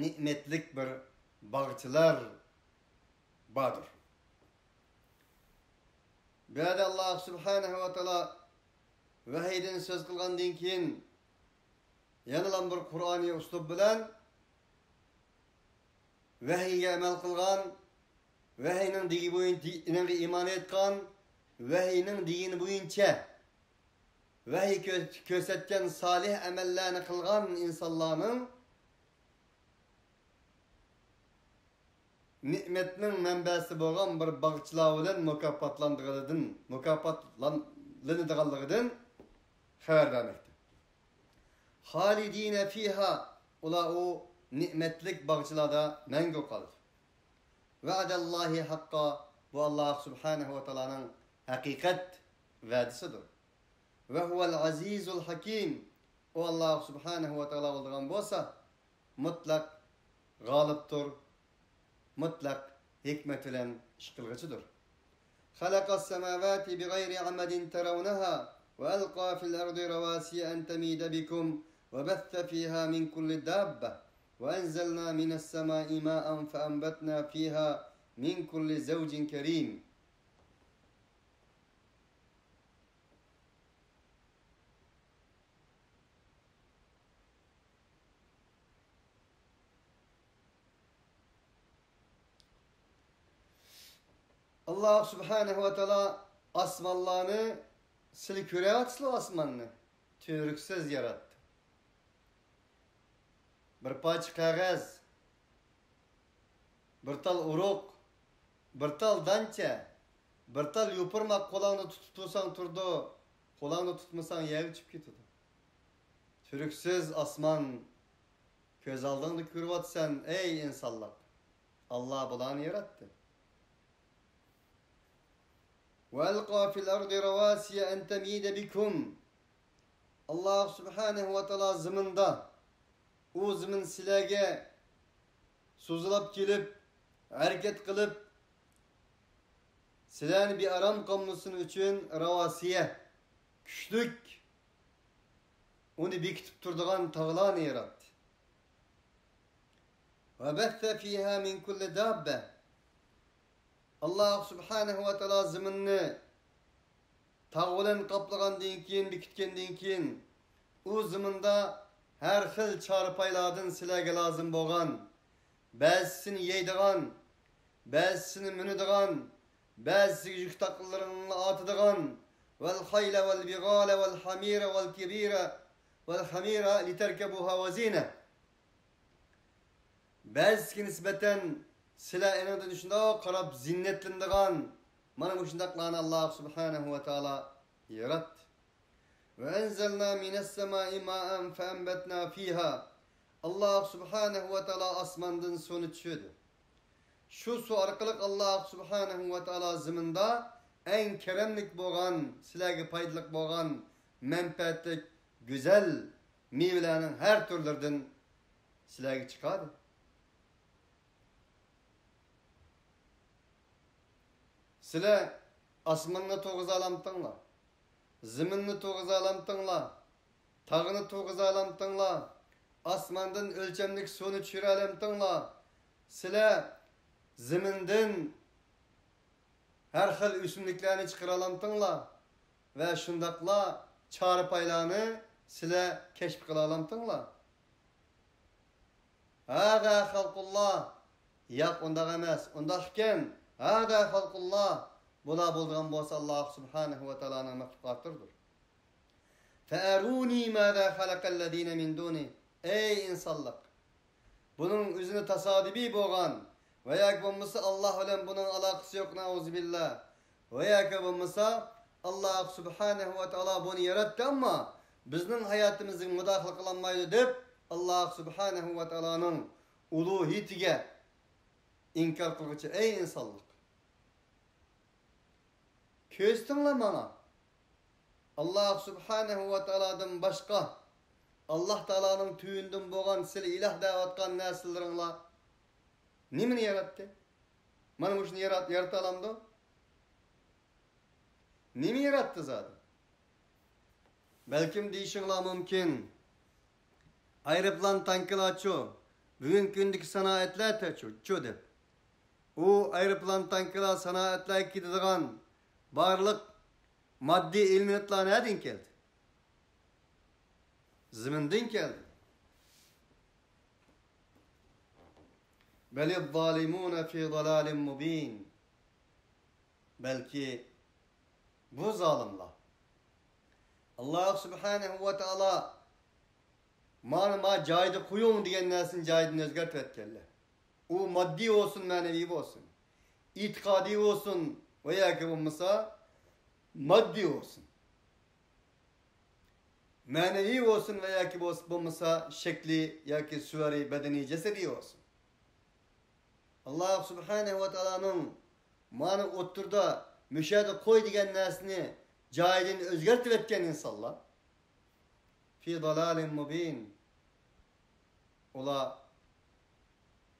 نېمەتلىك بىر باغچىلار باردۇر. بۇ يەردە ئاللاھ سۇبھانەھۇ ۋە تائالا ۋەھىيدىن سۆز قىلغاندىن كېيىن، يەنىلا بىر قۇرئانىي ئۇسلۇب بىلەن ۋەھىيگە ئەمەل قىلغان، ۋەھىينىڭ دېگىنى بويىچە، ئىنىڭغا ئىمان ئېيتقان، ۋەھىينىڭ دېگىنى بويىچە ۋەھىي كۆ-، كۆرسەتكەن سالىھ ئەمەللەرنى قىلغان ئىنسانلارنىڭ نېمەتنىڭ مەنبەسى بولغان بىر باغچىلار بىلەن مۇكاپاتلانغىنىدىن، مۇكاپاتلىنىدىغانلىقىدىن خەۋەر بەرمەكتە. خالىدىنە فىھا، ئۇلار ئۇ نېمەتلىك باغچىلاردا مەڭگۈ قالىدۇ. ۋەئدەللاھى ھەققا، بۇ ئاللاھ سۇبھانەھۇ ۋە تائالانىڭ ھەقىقەت ۋەدىسىدۇر. ۋەھۇۋەل ئەزىزۇل ھەكىم، ئۇ ئاللاھ سۇبھانەھۇ ۋە تائالا بولىدىغان بولسا، مۇتلەق غالىبتۇر، مۇتلەق ھېكمەت بىلەن ئىش قىلغۇچىدۇر. خەلەقەس سەماۋاتى بىغەيرى ئەمەدىن تەرەۋنەھا ۋە ئەلقا فىل ئەردى رەۋاسىيە ئەن تەمىدە بىكۇم ۋە بەسسە فىھا مىن كۇللى داببە ۋە ئەنزەلنا مىنەس سەمائى مائەن فەئەنبەتنا فىھا مىن كۇللى زەۋجىن كەرىم. ئاللاھ سۇبھانەھۇ ۋە تائالا ئاسمانلارنى، سىلەر كۆرۈۋاتىسىلەر ئاسماننى، تۈۋرۈكسىز ياراتتى. بىر پارچە قەغەز، بىر تال ئۇرۇق، بىر تال دانچە، بىر تال يوپۇرماق قولۇڭدا تۇتۇپ تۇرساڭ تۇرىدۇ، قولۇڭدا تۇتمىساڭ يەرگە چۈشۈپ كېتىدۇ. تۈۋرۈكسىز ئاسمان كۆز ئالدىڭدا كۆرۈۋاتىسەن، ئەي ئىنسانلىق. ئاللاھ بۇلارنى ياراتتى. ۋە ئەلقا فىل ئەردى رەۋاسىيە ئەن تەمىدە بىكۇم. ئاللاھ سۇبھانەھۇ ۋە تائالا زېمىندا، ئۇ زېمىن سىلەرگە سوزۇلۇپ كېلىپ، ھەرىكەت قىلىپ، سىلەرنى بىئارام قىلمىسۇن ئۈچۈن راۋاسىيە، كۈچلۈك، ئۇنى بېكىتىپ تۇرىدىغان تاغلارنى ياراتتى. وبث فيها من كل دابة. ئاللاھ سۇبھانەھۇ ۋە تائالا زېمىننى تاغ بىلەن قاپلىغاندىن كېيىن، بېكىتكەندىن كېيىن، ئۇ زېمىندا ھەر خىل چارپايلاردىن سىلەرگە لازىم بولغان، بەزىسىنى يەيدىغان، بەزىسىنى مىنىدىغان، بەزىسىگە يۈك تاقىلىرىنى ئارتىدىغان، والخيل والبغال والحمير والكبير والحمير لتركبوها وزينة. بەزىسىگە نىسبەتەن سىلەر ئېنىڭدىن شۇنداق قاراپ زىننەتلىنىدىغان، مانا مۇشۇنداقلارنى ئاللاھ سۇبھانەھۇ ۋە تائالا ياراتتى. وأنزلنا من السماء ماء فأنبتنا فيها. ئاللاھ سۇبھانەھۇ ۋە تائالا ئاسماندىن سۇنى چۈشۈردى. شۇ سۇ ئارقىلىق ئاللاھ سۇبھانەھۇ ۋە تائالا زېمىندا ئەڭ كەرەملىك بولغان، سىلەرگە پايدىلىق بولغان، مەنپەئەتلىك، گۈزەل مېۋىلەرنىڭ ھەر تۈرلىرىدىن سىلەرگە چىقاردى. سىلەر ئاسماننى تۇرغۇزالامتىڭلار؟ زېمىننى تۇرغۇزالامتىڭلار؟ تاغنى تۇرغۇزالامتىڭلار؟ ئاسماندىن ئۆلچەملىك سۇنى چۈشۈرەلەمتىڭلار؟ سىلەر زېمىندىن ھەر خىل ئۆسۈملۈكلەرنى چىقىرالامتىڭلار؟ ۋە شۇنداقلا چارپايلارنى سىلەر كەشىپ قىلالامتىڭلار؟ هذا خلق الله. ياق، ئۇنداق ئەمەس. ئۇنداق ئىكەن، هذا خلق الله. بۇلار بولىدىغان بولسا، ئاللاھ سۇبھانەھۇ ۋە تائالانىڭ مەخلۇقاتلىرىدۇر. فأروني ماذا خلق الذين من دونه. ئەي ئىنسانلىق! بۇنىڭ ئۆزىنى تاسادىپىي بولغان ۋە ياكى بولمىسا ئاللاھ بىلەن بۇنىڭ ئالاقىسى يوق، نەئۇزۇبىللا، ۋە ياكى بولمىسا ئاللاھ سۇبھانەھۇ ۋە تائالا بۇنى ياراتتى، ئەمما بىزنىڭ ھاياتىمىزغا مۇداخىلە قىلالمايدۇ دەپ، ئاللاھ سۇبھانەھۇ ۋە تائالانىڭ ئۇلۇھىيىتىگە ئىنكار قىلغۇچى، ئەي ئىنسانلىق! كۆرسىتىڭلار ماڭا. ئاللاھ سۇبھانەھۇ ۋە تائالادىن باشقا، ئاللاھ تائالانىڭ تۆۋىنىدىن بولغان سىلى ئىلاھ دەۋاتقان نەرسىلىرىڭلار نېمىنى ياراتتى؟ مانا مۇشۇنى يارات-، يارىتالامدۇ؟ نېمە ياراتتى زادى؟ بەلكىم دېيىشىڭلار مۇمكىن، ئايروپىلان، تانكىلارچۇ؟ بۈگۈنكى كۈندىكى سانائەتلەرچۇ، چۇ دەپ. ئۇ ئايروپىلان، تانكىلار، سانائەتلەرگە كېتىدىغان بارلىق ماددىي ئېلېمېنتلار نەدىن كەلدى؟ زېمىندىن كەلدى. بل الظالمون في ضلال مبين. بەلكى بۇ زالىملار، ئاللاھ سۇبھانەھۇ ۋە تائالا مانا، ما جايىدا قويۇڭ دېگەن نەرسىنى جايىدىن ئۆزگەرتىۋەتكەنلەر. ئۇ ماددىي بولسۇن، مەنىۋى بولسۇن، ئېتىقادىي بولسۇن ۋە ياكى بولمىسا ماددىي بولسۇن. مەنىۋى بولسۇن ۋە ياكى بولس-، بولمىسا شەكلى ياكى سۈۋەرى، بەدىنى، جەسىدى بولسۇن. ئاللاھ سۇبھانەھۇ ۋە تائالانىڭ مانا ئوتتۇرىدا مۇشۇ يەردە قوي دېگەن نەرسىنى جايىدىن ئۆزگەرتىۋەتكەن ئىنسانلار. في ضلال مبين. ئۇلار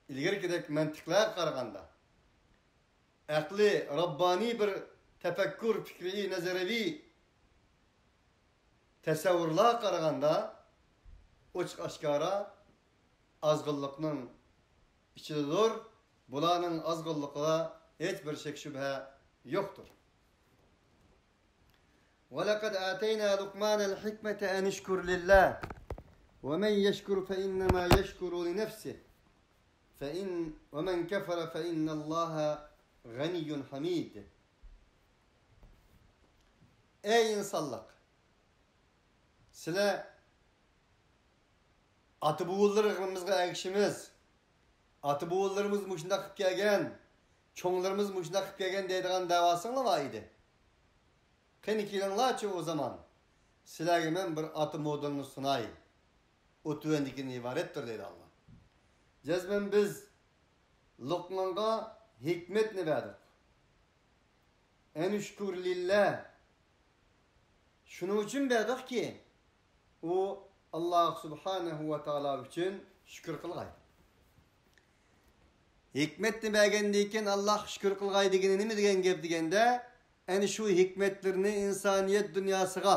ئىلگىرىكىدەك مەنتىقلەرگە قارىغاندا، ئەقلىي، رەببانىي بىر تەپەككۇر، پىكرىي، نەزەرىيەۋى تەسەۋۋۇرلارغا قارىغاندا، ئوچۇق ئاشكارا ئازغۇنلۇقنىڭ ئىچىدىدۇر. بۇلارنىڭ ئازغۇنلۇقىدا ھېچ بىر شەك-شۈبھە يوقتۇر. ولقد آتينا لقمان الحكمة أن اشكر لله ومن يشكر فإنما يشكر لنفسه فإن ومن كفر فإن الله غني حميد. ئەي ئىنسانلىق! سىلەر ئاتا-بوۋىلىرىمىزغا ئەگىشىمىز، ئاتا-بوۋىلىرىمىز مۇشۇنداق قىلىپ كەلگەن، چوڭلىرىمىز مۇشۇنداق قىلىپ كەلگەن دەيدىغان دەۋاسىڭلار بار ئىدى. قېنى كېلىڭلارچۇ ئۇ زامان، سىلەرگە مەن بىر ئاتا مودېلىنى سۇناي. ئۇ تۆۋەندىكىدىن ئىبارەتتۇر دەيدۇ ئاللا. جەزمەن بىز لوقمانغا ھېكمەتنى بەردۇق. ئەنىشكۇر لىللا. شۇنىڭ ئۈچۈن بەردۇقكى، ئۇ ئاللا سۇبھانەھۇ ۋە تائالا ئۈچۈن شۈكۈر قىلغاي. ھېكمەتنى بەرگەندىن كېيىن ئاللاھقا شۈكۈر قىلغاي دېگىنى نېمە دېگەن گەپ دېگەندە، ئەنە شۇ ھېكمەتلىرىنى ئىنسانىيەت دۇنياسىغا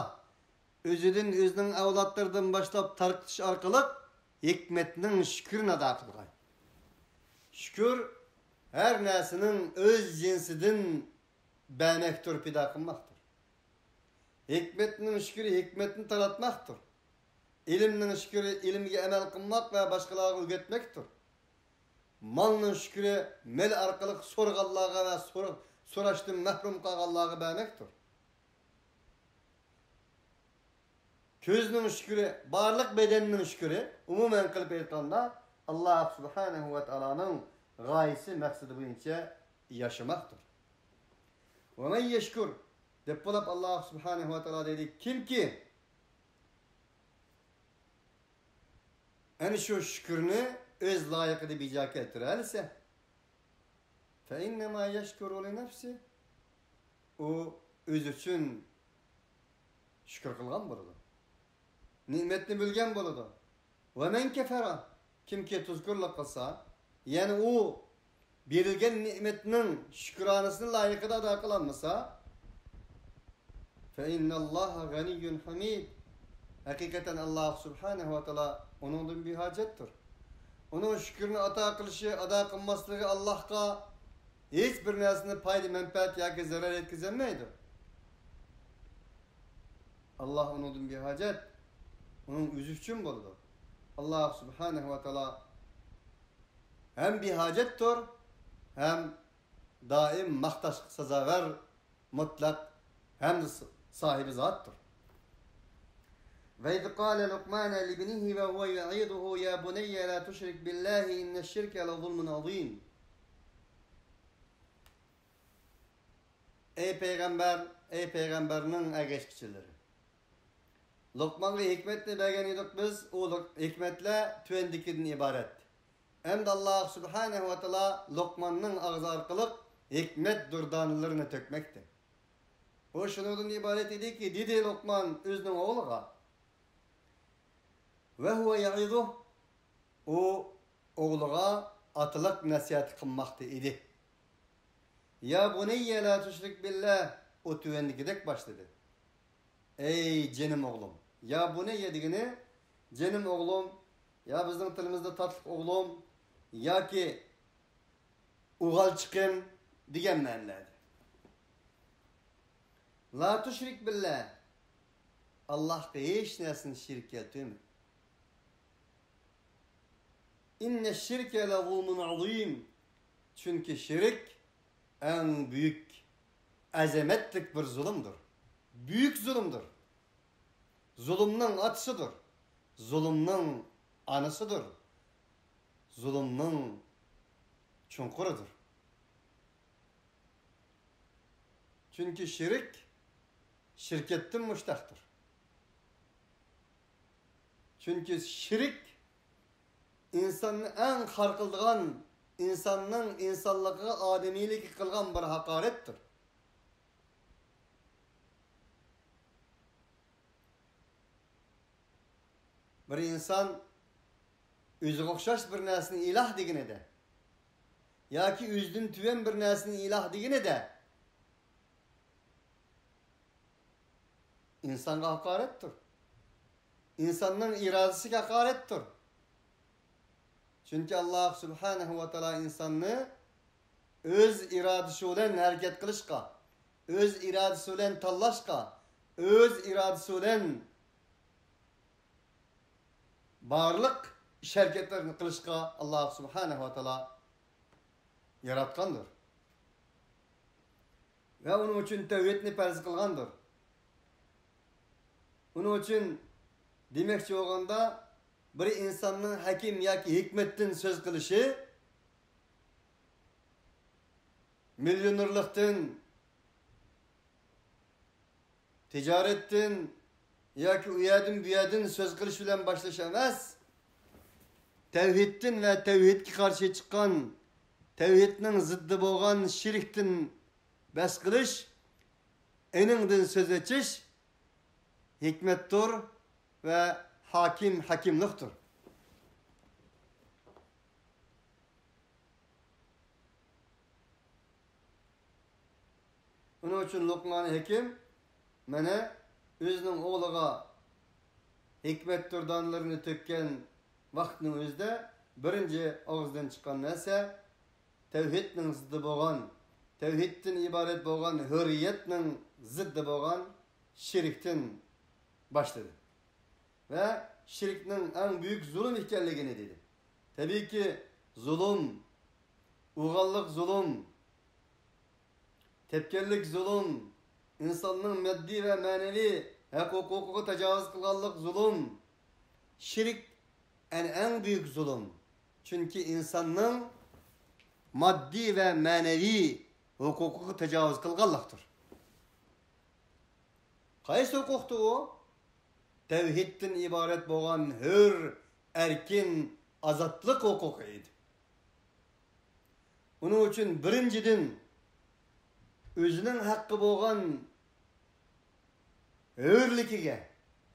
ئۆزىدىن، ئۆزىنىڭ ئەۋلادلىرىدىن باشلاپ تارقىتىش ئارقىلىق ھېكمەتنىڭ شۈكرىنى ئادا قىلغاي. شۈكۈر ھەر نەرسىنىڭ ئۆز جىنسىدىن بەرمەكتۇر، پىدا قىلماقتۇر. ھېكمەتنىڭ شۈكرى ھېكمەتنى تاراتماقتۇر. ئىلىمنىڭ شۈكرى ئىلىمگە ئەمەل قىلماق ۋە باشقىلارغا ئۆگەتمەكتۇر. مالنىڭ شۈكرى مال ئارقىلىق سورىغانلارغا ۋە سور-، سوراشتىن مەھرۇم قالغانلارغا بەرمەكتۇر. كۆزنىڭ شۈكرى، بارلىق بەدەننىڭ شۈكرى، ئومۇمەن قىلىپ ئېيتقاندا، ئاللاھ سۇبھانەھۇ ۋە تائالانىڭ غايىسى، مەقسىتى بويىچە ياشىماقتۇر. ۋە مەن يەشكۇر دەپ بولۇپ، ئاللاھ سۇبھانەھۇ ۋە تائالا دەيدۇ، كىمكى ئەنە شۇ شۈكرىنى ئۆز لايىقىدا بىجا كەلتۈرەلىسە، فَإِنَّمَا يَشْكُرُ لِنَفْسِهِ، ئۇ ئۆزى ئۈچۈن شۈكۈر قىلغان بولىدۇ. نېمەتنى بىلگەن بولىدۇ. وَمَنْ كَفَرَ، كىمكى تۇزكورلۇق قىلسا، يەنى ئۇ بېرىلگەن نېمەتنىڭ شۈكرانىسىنى لايىقىدا ئادا قىلالمىسا، فَإِنَّ اللَّهَ غَنِيٌّ حَمِيدٌ، ھەقىقەتەن ئاللاھ سۇبھانەھۇ ۋە تائالا ئۇنىڭدىن بىھاجەتتۇر. ئۇنىڭ شۈكرىنى ئادا قىلىشى، ئادا قىلماسلىقى ئاللاھقا ھېچ بىر نەرسىنى پايدا، مەنپەئەت ياكى زەرەر يەتكۈزەلمەيدۇ. ئاللاھ ئۇنىڭدىن بىھاجەت، ئۇنىڭ ئۆزى ئۈچۈن بولىدۇ. ئاللاھ سۇبھانەھۇ ۋە تائالا ھەم بىھاجەتتۇر، ھەم دائىم ماختاشقا سازاۋەر، مۇتلەق ھەمدە ساھىبى زاتتۇر. وَإِذْ قَالَ لُقْمَانُ لِابْنِهِ وَهُوَ يَعِظُهُ يَا بُنَيَّ لَا تُشْرِكْ بِاللَّهِ إِنَّ الشِّرْكَ لَظُلْمٌ عَظِيمٌ. ئەي پەيغەمبەر، ئەي پەيغەمبەرنىڭ ئەگەشكۈچىلىرى! لوقمانغا ھېكمەتنى بەرگەن ئىدۇق بىز، ئۇ ھېكمەتلەر تۆۋەندىكىدىن ئىبارەت. ئەمدى ئاللاھ سۇبھانەھۇ ۋە تائالا لوقماننىڭ ئاغزى ئارقىلىق ھېكمەت دۇردانىلىرىنى تۆكمەكتە. ئۇ شۇنىڭدىن ئىبارەت ئىدىكى، دېدى لوقمان ئۆزىنىڭ ئوغلىغا، وَهُوَ يَعِظُهُ، ئۇ ئوغلىغا ئاتىلىق نەسىھەت قىلماقتا ئىدى. يَا بُنَيَّ لَا تُشْرِكْ بِاللَّهِ، ئۇ تۆۋەندىكىدەك باشلىدى. ئەي جېنىم ئوغلۇم. يا بۇنەييە دېگىنى جېنىم ئوغلۇم، يا بىزنىڭ تىلىمىزدا تاتلىق ئوغلۇم ياكى ئوغالچىقىم دېگەن مەنىلەردە. لا تشرك بالله، ئاللاھقا ھېچ نەرسىنى شېرىك كەلتۈرمە. إن الشرك لظلم عظيم، چۈنكى شېرىك ئەڭ بۈيۈك، ئەزەمەتلىك بىر زۇلۇمدۇر. بۈيۈك زۇلۇمدۇر. زۇلۇمنىڭ ئاتىسىدۇر. زۇلۇمنىڭ ئانىسىدۇر. زۇلۇمنىڭ چوڭقۇرىدۇر. چۈنكى شېرىك شىركەتتىن مۇشتەقتۇر. چۈنكى شېرىك ئىنساننى ئەڭ خار قىلىدىغان، ئىنساننىڭ ئىنسانلىقىغا، ئادىمىيلىككە قىلغان بىر ھاقارەتتۇر. بىر ئىنسان ئۆزىگە ئوخشاش بىر نەرسىنى ئىلاھ دېگىنىدە ياكى ئۆزىدىن تۆۋەن بىر نەرسىنى ئىلاھ دېگىنىدە، ئىنسانغا ھاقارەتتۇر. ئىنساننىڭ ئىرادىسىگە ھاقارەتتۇر. چۈنكى ئاللاھ سۇبھانەھۇ ۋە تائالا ئىنساننى ئۆز ئىرادىسى بىلەن ھەرىكەت قىلىشقا، ئۆز ئىرادىسى بىلەن تاللاشقا، ئۆز ئىرادىسى بىلەن بارلىق ئىش ھەرىكەتلەرنى قىلىشقا ئاللاھ سۇبھانەھۇ ۋە تائالا ياراتقاندۇر. ۋە ئۇنىڭ ئۈچۈن تەۋھىدنى پەرز قىلغاندۇر. ئۇنىڭ ئۈچۈن دېمەكچى بولغاندا، بىر ئىنساننىڭ ھەكىم ياكى ھېكمەتتىن سۆز قىلىشى، مىليونېرلىقتىن، تىجارەتتىن ياكى ئۇ يەردىن بۇ يەردىن سۆز قىلىش بىلەن باشلاش ئەمەس، تەۋھىدتىن ۋە تەۋھىدكە قارشى چىققان، تەۋھىدنىڭ زىددى بولغان شىركتىن بەس قىلىش، ئېنىڭدىن سۆز ئېچىش ھېكمەتتۇر ۋە ھاكىم ھەكىملىقتۇر. شۇنىڭ ئۈچۈن لوقمان ھېكىم مانا ئۆزىنىڭ ئوغلىغا ھېكمەت دۇردانىلىرىنى تۆككەن ۋاقىتنىڭ ئۆزىدە بىرىنچى ئاغزىدىن چىققان نەرسە تەۋھىدنىڭ زىددى بولغان، تەۋھىدتىن ئىبارەت بولغان ھۆرىيەتنىڭ زىددى بولغان شىركتىن باشلىدى. ۋە شىركنىڭ ئەڭ بۈيۈك زۇلۇم ئىكەنلىكىنى دېدى. تەبىئىيكى، زۇلۇم، ئۇلۇغ زۇلۇم، تەپكەنلىك زۇلۇم، ئىنساننىڭ ماددىي ۋە مەنىۋى ھەق ھوقۇقىغا تاجاۋۇز قىلغانلىق زۇلۇم. شىرك ئەنە ئەڭ بۈيۈك زۇلۇم. چۈنكى ئىنساننىڭ ماددىي ۋە مەنىۋى ھوقۇقىغا تاجاۋۇز قىلغانلىقتۇر. قايسى ھوقۇقتۇ ئۇ؟ تەۋھىدتىن ئىبارەت بولغان ھۆر، ئەركىن، ئازادلىق ھوقۇقى ئىدى. ئۇنىڭ ئۈچۈن بىرىنچىدىن، ئۆزىنىڭ ھەققى بولغان ھۆرلۈكىگە،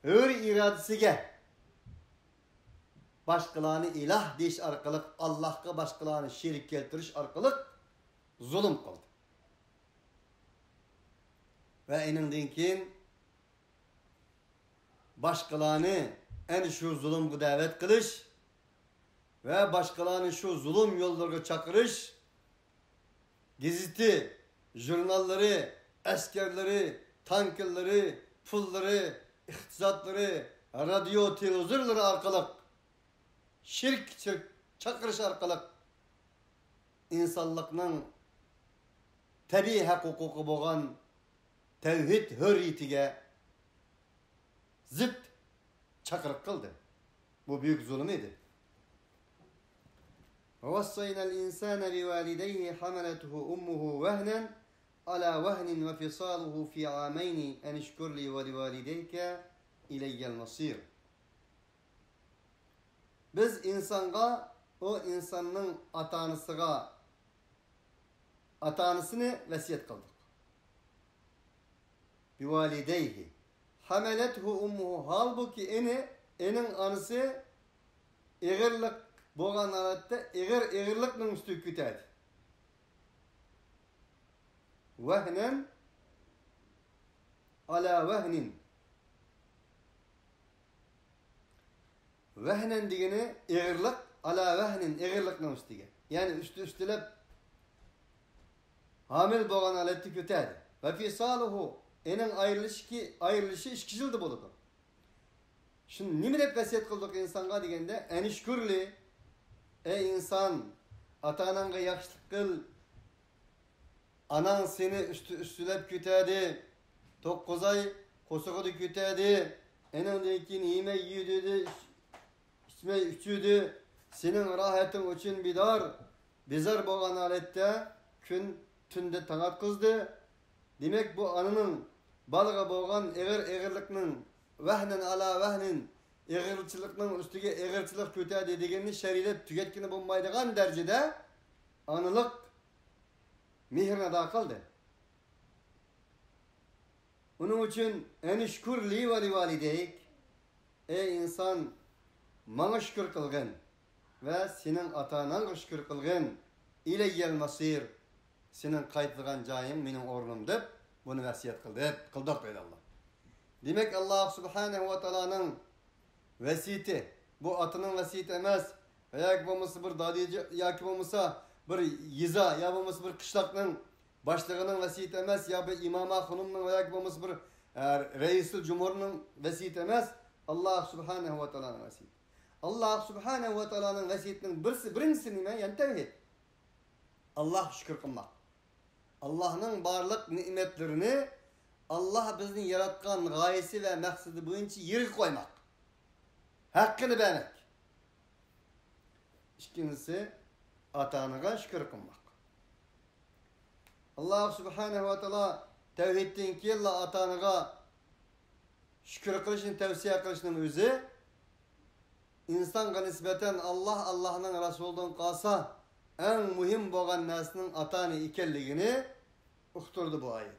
ھۆر ئىرادىسىگە باشقىلارنى ئىلاھ دېيىش ئارقىلىق، ئاللاھقا باشقىلارنى شېرىك كەلتۈرۈش ئارقىلىق زۇلۇم قىلدى. ۋە ئېنىڭدىن كېيىن باشقىلارنى ئەنە شۇ زۇلۇمغا دەۋەت قىلىش ۋە باشقىلارنى شۇ زۇلۇم يوللىرىغا چاقىرىش، گېزىتى، ژۇرناللىرى، ئەسكەرلىرى، تانكىلىرى، پۇللىرى، ئىقتىسادلىرى، رادىيو، تېلېۋىزورلىرى ئارقىلىق شىرك، شىرك چاقىرىش ئارقىلىق ئىنسانلىقنىڭ تەبىئىي ھەق ھوقۇقى بولغان تەۋھىد ھۆرىيىتىگە زىت چاقىرىق قىلدى. بۇ بۈيۈك زۇلۇم ئىدى. وَوَصَّيْنَا الْإِنسَانَ بِوَالِدَيْهِ حَمَلَتْهُ أُمُّهُ وَهْنًا عَلَى وَهْنٍ وَفِصَالُهُ فِي عَامَيْنِ أَنِ اشْكُرْ لِي وَلِوَالِدَيْكَ إِلَيَّ الْمَصِيرُ. بىز ئىنسانغا، ئۇ ئىنساننىڭ ئاتا-ئانىسىغا، ئاتا-ئانىسىنى ۋەسىيەت قىلدۇق. بىۋالىدەيھى. ھەمەلەتھۇ ئۇممۇھۇ. ھالبۇكى ئېنى، ئېنىڭ ئانىسى ئېغىرلىق بولغان ھالەتتە ئېغىر، ئېغىرلىقنىڭ ئۈستىگە كۆتەردى. ۋەھنەن ئالا ۋەھنىن. ۋەھنەن دېگىنى ئېغىرلىق، ئالا ۋەھنىن، ئېغىرلىقنىڭ ئۈستىگە. يەنى ئۈستى ئۈستىلەپ ھامىل بولغان ھالەتتە كۆتەردى. ۋە فىسالۇھۇ، ئېنىڭ ئايرىلىشى، ئايرىلىشى ئىككى يىلدا بولىدۇ. شۇ نېمە دەپ ۋەسىيەت قىلدۇق ئىنسانغا دېگەندە، ئەنىشكۇرلى، ئەي ئىنسان، ئاتا-ئاناڭغا ياخشىلىق قىل، ئاناڭ سېنى ئۈستى ئۈستىلەپ كۆتەردى. توققۇز ئاي قورسىقىدا كۆتەردى. ئېنىڭدىن كېيىن يېمەي يېدۈردى، ئىچمەي ئىچۈردى. سېنىڭ راھەتىڭ ئۈچۈن بىدار، بىزار بولغان ھالەتتە كۈن تۈندە تاڭ ئاتقۇزدى. دېمەك، بۇ ئانىنىڭ بالىغا بولغان ئېغىر ئېغىرلىقنىڭ ۋەھنەن ئالا ۋەھنىن، ئېغىرچىلىقنىڭ ئۈستىگە ئېغىرچىلىق كۆتەردى دېگەننى شەرھلەپ تۈگەتكىلى بولمايدىغان دەرىجىدە ئانىلىق مېھرىنى ئادا قىلدى. ئۇنىڭ ئۈچۈن، ئەنىشكۇر لى ۋە لىۋالىدەيك، ئەي ئىنسان، ماڭا شۈكۈر قىلغىن ۋە سېنىڭ ئاتا-ئاناڭغا شۈكۈر قىلغىن، ئىلەييەل مەسىر، سېنىڭ قايتىدىغان جايىڭ مېنىڭ ئورنۇم، دەپ بۇنى ۋەسىيەت قىلدى، قىلدۇق دەيدۇ ئاللا. دېمەك، ئاللا سۇبھانەھۇ ۋە تائالانىڭ ۋەسىيىتى، بۇ ئاتىنىڭ ۋەسىيىتى ئەمەس، ياكى بولمىسا بىر دادىجى، ياكى بولمىسا بىر يېزا، يا بولمىسا بىر قىشلاقنىڭ باشلىقىنىڭ ۋەسىيىتى ئەمەس، يا بىر ئىمام خانىمنىڭ ياكى بولمىسا بىر، ئە، رەئىسۇل جۇمھۇرنىڭ ۋەسىيىتى ئەمەس، ئاللا سۇبھانەھۇ ۋە تائالانىڭ ۋەسىيىتى. ئاللا سۇبھانەھۇ ۋە تائالانىڭ ۋەسىيىتىنىڭ بىرسى، بىرىنچىسى نېمە؟ يەنى تەۋھىد. ئاللاغا شۈكۈر قىلماق. ئاللانىڭ بارلىق نېمەتلىرىنى، ئاللا بىزنى ياراتقان غايىسى ۋە مەقسىتى بويىچە يەرگە قويماق. ھەققىنى بەرمەك. ئىككىنچىسى، ئاتا-ئانىغا شۈكۈر قىلماق. ئاللا سۇبھانەھۇ ۋە تائالا تەۋھىدتىن كېيىنلا ئاتا-ئانىغا شۈكۈر قىلىشنى تەۋسىيە قىلىشنىڭ ئۆزى ئىنسانغا نىسبەتەن ئاللا، ئاللانىڭ رەسۇلىدىن قالسا ئەڭ مۇھىم بولغان نەرسىنىڭ ئاتا-ئانا ئىكەنلىكىنى ئۇقتۇرىدۇ بۇ ئايەت.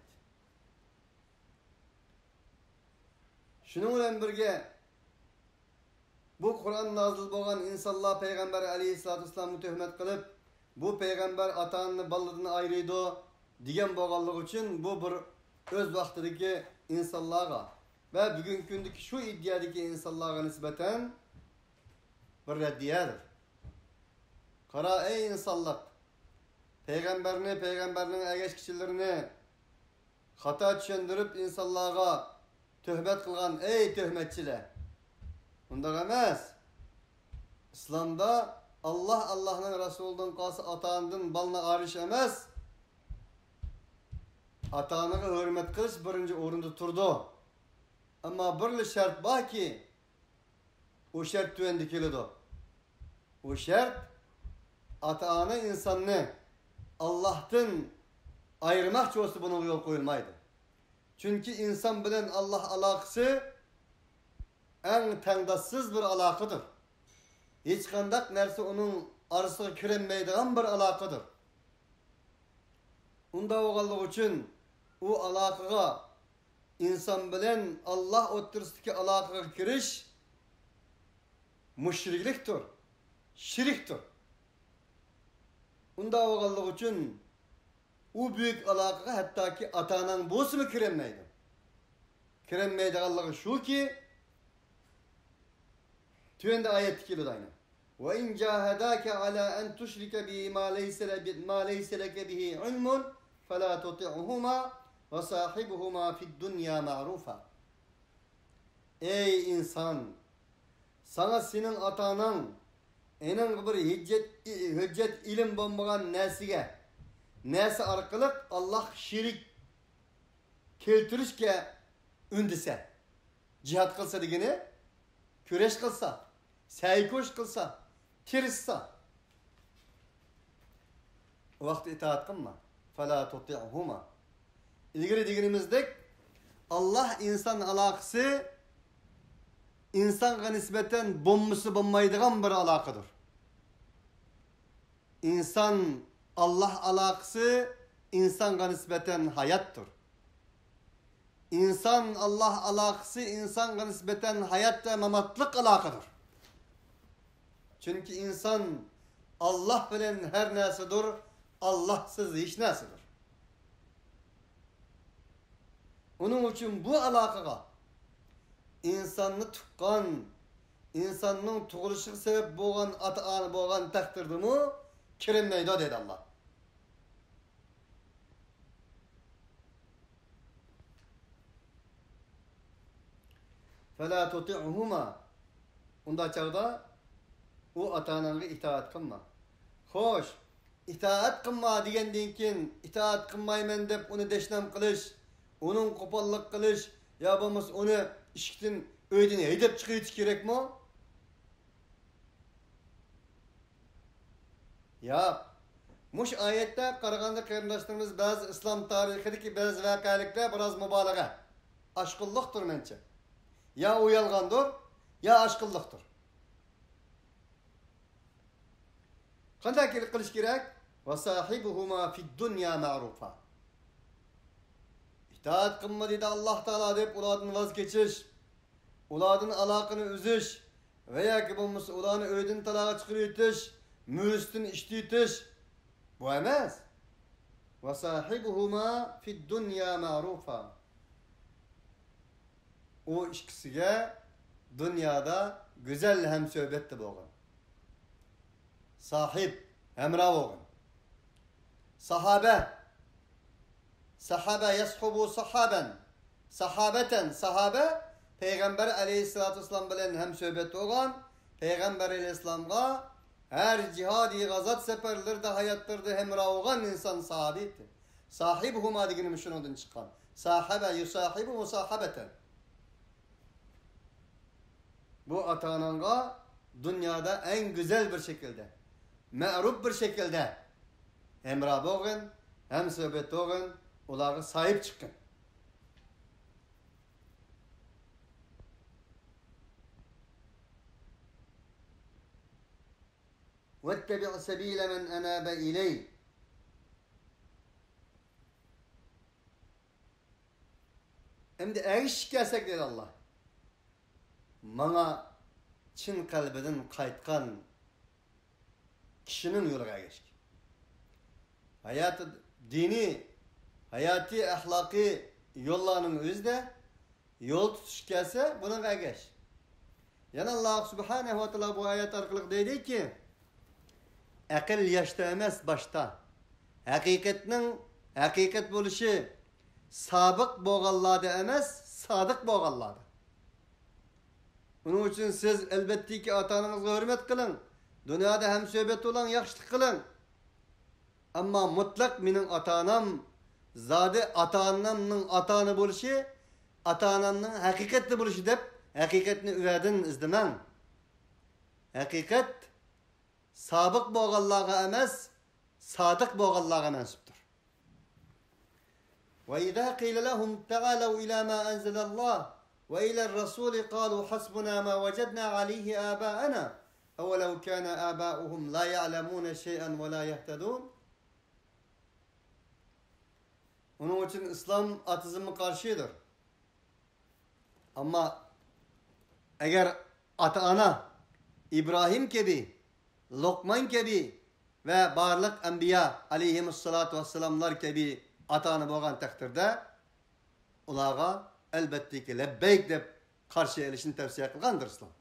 شۇنىڭ بىلەن بىرگە، بۇ قۇرئان نازىل بولغان ئىنسانلار پەيغەمبەر ئەلەيھىسسالاتۇ ۋەسسالامغا تۆھمەت قىلىپ، بۇ پەيغەمبەر ئاتا-ئانىنى بالىلىرىدىن ئايرىيدۇ، دېگەن بولغانلىقى ئۈچۈن، بۇ بىر ئۆز ۋاقتىدىكى ئىنسانلارغا ۋە بۈگۈنكى كۈندىكى شۇ ئىدىيەدىكى ئىنسانلارغا نىسبەتەن بىر رەددىيەدۇر. قارا، ئەي ئىنسانلىق! پەيغەمبەرنى، پەيغەمبەرنىڭ ئەگەشكۈچىلىرىنى خاتا چۈشەندۈرۈپ، ئىنسانلارغا تۆھمەت قىلغان، ئەي تۆھمەتچىلەر! ئۇنداق ئەمەس. ئىسلامدا ئاللا، ئاللانىڭ رەسۇلىدىن قالسا ئاتا-ئانىدىن بالىنى ئايرىش ئەمەس، ئاتا-ئانىغا ھۆرمەت قىلىش بىرىنچى ئورۇندا تۇرىدۇ. ئەمما بىرلا شەرت باركى، ئۇ شەرت تۆۋەندە كېلىدۇ. ئۇ شەرت، ئاتا-ئانا ئىنساننى ئاللاھتىن ئايرىماقچى بولسا، بۇنىڭغا يول قويۇلمايدۇ. چۈنكى ئىنسان بىلەن ئاللاھ ئالاقىسى ئەڭ تەڭداشسىز بىر ئالاقىدۇر. ھېچقانداق نەرسە ئۇنىڭ ئارىسىغا كىرەلمەيدىغان بىر ئالاقىدۇر. ئۇنداق بولغانلىقى ئۈچۈن ئۇ ئالاقىغا، ئىنسان بىلەن ئاللاھ ئوتتۇرىسىدىكى ئالاقىغا كىرىش مۇشرىكلىكتۇر، شىركتۇر. ئۇنداق بولغانلىقى ئۈچۈن ئۇ بۈيۈك ئالاقىغا ھەتتاكى ئاتا-ئاناڭ بولسىمۇ كىرەلمەيدۇ. كىرەلمەيدىغانلىقى شۇكى، تۆۋەندە ئايەتتە كېلىدۇ ئاينى. وَإِنْ جَاهَدَاكَ عَلَىٰ أَنْ تُشْرِكَ بِي مَا لَيْسَ لَ-، مَا لَيْسَ لَكَ بِهِ عِلْمٌ فَلَا تُطِعْهُمَا وَصَاحِبْهُمَا فِي الدُّنْيَا مَعْرُوفًا. ئەي ئىنسان! ساڭا سېنىڭ ئاتا-ئاناڭ ئېنىڭغا بىر ھۆججەت، ھۆججەت ئىلىم بولمىغان نەرسىگە، نەرسە ئارقىلىق ئاللاھقا شېرىك كەلتۈرۈشكە ئۈندىسە، جىھاد قىلسا دېگىنى، كۈرەش قىلسا، سەي-كۈرەش قىلسا، تىرىشسا، ئۇ ۋاقىتتا ئىتائەت قىلما. فَلَا تُطِعْهُمَا. ئىلگىرى دېگىنىمىزدەك، ئاللاھ ئىنسان ئالاقىسى ئىنسانغا نىسبەتەن بولمىسا بولمايدىغان بىر ئالاقىدۇر. ئىنسان ئاللاھ ئالاقىسى ئىنسانغا نىسبەتەن ھاياتتۇر. ئىنسان ئاللاھ ئالاقىسى ئىنسانغا نىسبەتەن ھايات ۋە ماماتلىق ئالاقىدۇر. چۈنكى ئىنسان ئاللاھ بىلەن ھەر نەرسىدۇر، ئاللاھسىز ھېچ نەرسىدۇر. ئۇنىڭ ئۈچۈن بۇ ئالاقىغا ئىنساننى تۇغقان، ئىنساننىڭ تۇغۇلۇشىغا سەۋەب بولغان ئاتا-ئانا بولغان تەقدىردىمۇ كىرەلمەيدۇ، دەيدۇ ئاللاھ. فَلَا تُطِعْهُمَا. ئۇنداق چاغدا ئۇ ئاتا-ئاناڭغا ئىتائەت قىلما. خوش، ئىتائەت قىلما دېگەندىن كېيىن، ئىتائەت قىلمايمەن دەپ ئۇنى دەشنام قىلىش، ئۇنىڭ قوپاللىق قىلىش يا بولمىسا ئۇنى ئىشىكتىن، ئۆيدىن ھەيدەپ چىقىرىۋېتىش كېرەكمۇ؟ ياق. مۇشۇ ئايەتتە قارىغاندا، قېرىنداشلىرىمىز، بەزى ئىسلام تارىخىدىكى بەزى ۋەقەلىكلەر بىراز مۇبالىغە، ئاشقۇنلۇقتۇر مەنچە. يا ئۇ يالغاندۇر، يا ئاشقۇنلۇقتۇر. قانداق قىلىش كېرەك؟ وَصَاحِبْهُمَا فِي الدُّنْيَا مَعْرُوفًا. ئىتائەت قىلما دېدى ئاللاھ تائالا دەپ ئۇلاردىن ۋاز كېچىش، ئۇلاردىن ئالاقىنى ئۈزۈش ۋە ياكى بولمىسا ئۇلارنى ئۆيدىن تالاغا چىقىرىۋېتىش، مۈرىسىدىن ئىشلىتىۋېتىش، بۇ ئەمەس. وَصَاحِبْهُمَا فِي الدُّنْيَا مَعْرُوفًا. ئۇ ئىككىسىگە دۇنيادا گۈزەل ھەمسۆھبەتتە بولغىن. ساھىب، ھەمراھ بولغىن. ساھابە، ساھابە يەسھۇبۇ ساھابەن، ساھابەتەن، ساھابە پەيغەمبەر ئەلەيھىسسالاتۇ ۋەسسالام بىلەن ھەمسۆھبەت بولغان، پەيغەمبەر ئەلەيھىسسالامغا ھەر جىھادىي غازات سەپەرلىرىدە ھاياتلىرىدا ھەمراھ بولغان ئىنسان ساھابە ئىدى. ساھىبھۇما دېگىنىمىز شۇنىڭدىن چىققان. ساھابە يۇساھىبۇ مۇساھابەتەن. بۇ ئاتا-ئاناڭغا دۇنيادا ئەڭ گۈزەل بىر شەكىلدە، مەئرۇپ بىر شەكىلدە ھەمراھ بولغىن، ھەمسۆھبەت بولغىن، ئۇلارغا ساھىب چىققىن. وَاتَّبِعْ سَبِيلَ مَنْ أَنَابَ إِلَيَّ. ئەمدى ئەگىشىپ كەلسەك، دېدى ئاللا، ماڭا چىن قەلبىدىن قايتقان كىشىنىڭ يولىغا ئەگەشكىن. ھاياتى دىنىي ھاياتىي ئەخلاقىي يوللارنىڭ ئۆزىدە يول تۇتۇش كەلسە، بۇنىڭغا ئەگەش. يەنە ئاللاھ سۇبھانەھۇ ۋە تائالا بۇ ئايەت ئارقىلىق دەيدۇكى، ئەقىل ياشتا ئەمەس، باشتا. ھەقىقەتنىڭ ھەقىقەت بولۇشى سابىق بولغانلاردا ئەمەس، سادىق بولغانلاردا. ئۇنىڭ ئۈچۈن سىز ئەلۋەتتىكى ئاتا-ئانىڭىزغا ھۆرمەت قىلىڭ. دۇنيادا ھەمسۆھبەت بولۇڭ، ياخشىلىق قىلىڭ. ئەمما مۇتلەق مېنىڭ ئاتا-ئانام، زادى ئاتا-ئانامنىڭ ئاتا-ئانا بولۇشى، ئاتا-ئانامنىڭ ھەقىقەتتە بولۇشى دەپ، ھەقىقەتنى ئۇ يەردىن ئىزدىمەڭ. ھەقىقەت سابىق بولغانلارغا ئەمەس، سادىق بولغانلارغا مەنسۇپتۇر. وإذا قيل لهم تعالوا إلى ما أنزل الله وإلى الرسول قالوا حسبنا ما وجدنا عليه آباءنا أولو كان آباؤهم لا يعلمون شيئا ولا يهتدون. ئۇنىڭ ئۈچۈن ئىسلام ئاتېئىزمغا قارشىدۇر. ئەمما ئەگەر ئاتا-ئانا ئىبراھىم كەبى، لوقمان كەبى ۋە بارلىق ئەنبىيا ئەلەيھىمۇسسالاتۇ ۋەسسالاملار كەبى ئاتا-ئانا بولغان تەقدىردە، ئۇلارغا ئەلۋەتتىكى لەببەيك دەپ قارشى ئېلىشنى تەۋسىيە قىلغاندۇر ئىسلام.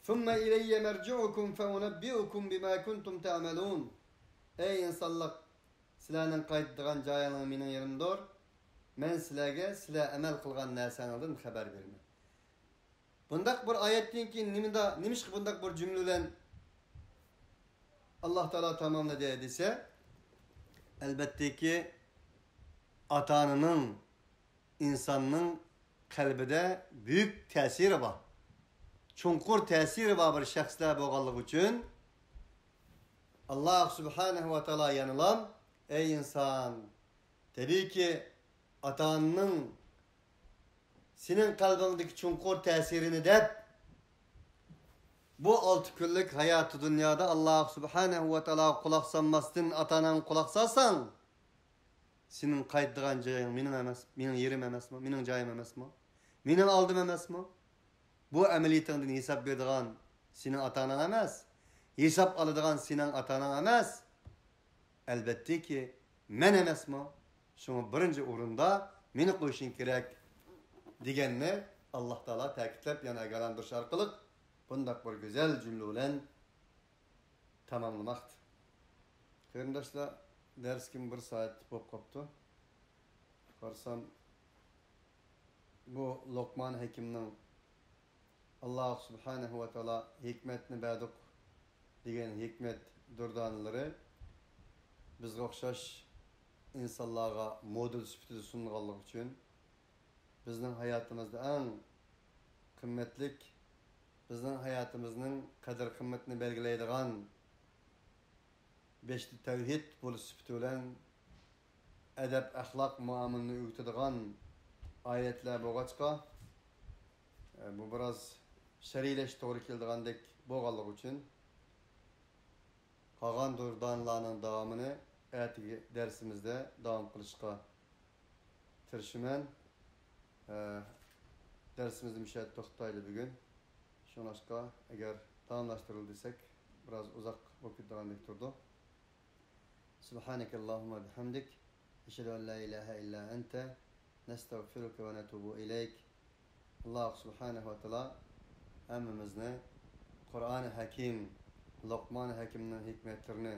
ثم إلي مرجعكم فأنبئكم بما كنتم تعملون. ئەي ئىنسانلار، سىلەرنىڭ قايتىدىغان جايىڭلار مېنىڭ يېنىمدۇر. مەن سىلەرگە سىلەر ئەمەل قىلغان نەرسەڭلاردىن خەۋەر بېرىمەن. بۇنداق بىر ئايەتتىن كېيىن نېمىدا، نېمىشقا بۇنداق بىر جۈملە بىلەن ئاللاھ تائالا تاماملىدى دېسە، ئەلۋەتتىكى، ئاتا-ئانىنىڭ ئىنساننىڭ قەلبىدە بۈيۈك تەسىرى بار، چوڭقۇر تەسىرى بار بىر شەخسلەر بولغانلىقى ئۈچۈن، ئاللاھ سۇبھانەھۇ ۋە تائالا يەنىلا، ئەي ئىنسان، تەبىئىيكى، ئاتا-ئانىنىڭ سېنىڭ قەلبىڭدىكى چوڭقۇر تەسىرىنى دەپ، بۇ ئالتە كۈنلۈك ھاياتى دۇنيادا ئاللاھ سۇبھانەھۇ ۋە تائالاغا قۇلاق سالماستىن، ئاتا-ئاناڭغا قۇلاق سالساڭ، سېنىڭ قايتىدىغان جايىڭ مېنىڭ ئەمەس، مېنىڭ يېرىم ئەمەسمۇ؟ مېنىڭ جايىم ئەمەسمۇ؟ مېنىڭ ئالدىم ئەمەسمۇ؟ بۇ ئەمەلىيىتىڭدىن ھېساب بېرىدىغان سېنىڭ ئاتا-ئاناڭ ئەمەس، ھېساب ئالىدىغان سېنىڭ ئاتا-ئاناڭ ئەمەس. ئەلۋەتتىكى، مەن ئەمەسمۇ؟ شۇڭا بىرىنچى ئورۇندا مېنى قويۇشۇڭ كېرەك، دېگەننى ئاللاھ تائالا تەكىتلەپ، يەنە ئاگاھلاندۇرۇش ئارقىلىق بۇنداق بىر گۈزەل جۈملە بىلەن تاماملىماقتا. قېرىنداشلار، دەرسكىمۇ بىر سائەت بولۇپ قاپتۇ. قارىسام، بۇ لوقمان ھەكىمنىڭ «ئاللاھ سۇبھانەھۇ ۋە تائالا ھېكمەتنى بەردۇق» دېگەن ھېكمەت دۇردانىلىرى بىزگە ئوخشاش ئىنسانلارغا مودېل سۈپىتىدە سۇنۇلغانلىقى ئۈچۈن، بىزنىڭ ھاياتىمىزدا ئەڭ قىممەتلىك، بىزنىڭ ھاياتىمىزنىڭ قەدىر-قىممىتىنى بەلگىلەيدىغان، بېشىدا تەۋھىد بولۇش سۈپىتى بىلەن ئەدەپ-ئەخلاق مۇئامىلىنى ئۆگىتىدىغان ئايەتلەر بولغاچقا، بۇ بىراز شەرھلەش توغرا كېلىدىغاندەك بولغانلىقى ئۈچۈن، قالغان دۇردانىلارنىڭ داۋامىنى ئەتىگى دەرسىمىزدە داۋام قىلىشقا تىرىشىمەن. ئە، دەرسىمىزنى مۇشۇ يەردە توختىتايلى بۈگۈن. شۇڭلاشقا، ئەگەر داۋاملاشتۇرۇلدى دېسەك، بىراز ئۇزاق بولۇپ كېتىدىغاندەك تۇرىدۇ. سبحانك اللهم وبحمدك، نشهد أن لا إله إلا أنت، نستغفرك ونتوب إليك. ئاللاھ سۇبھانەھۇ ۋە تائالا ھەممىمىزنى قۇرئانى ھەكىم، لوقمان ھەكىمنىڭ ھېكمەتلىرىنى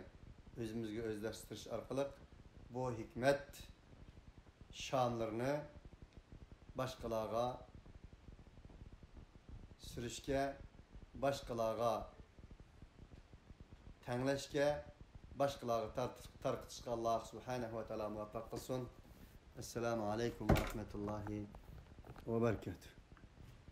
ئۆزىمىزگە ئۆزلەشتۈرۈش ئارقىلىق بۇ ھېكمەت شاملىرىنى باشقىلارغا سۈرۈشكە، باشقىلارغا تەڭلەشكە، باشقىلارغا تارت-، تارقىتىشقا ئاللاھ سۇبھانەھۇ ۋە تائالا مۇۋەپپەق قىلسۇن. ئەسسالامۇ ئەلەيكۇم ۋە رەھمەتۇللاھى ۋە بەرىكاتۇھ.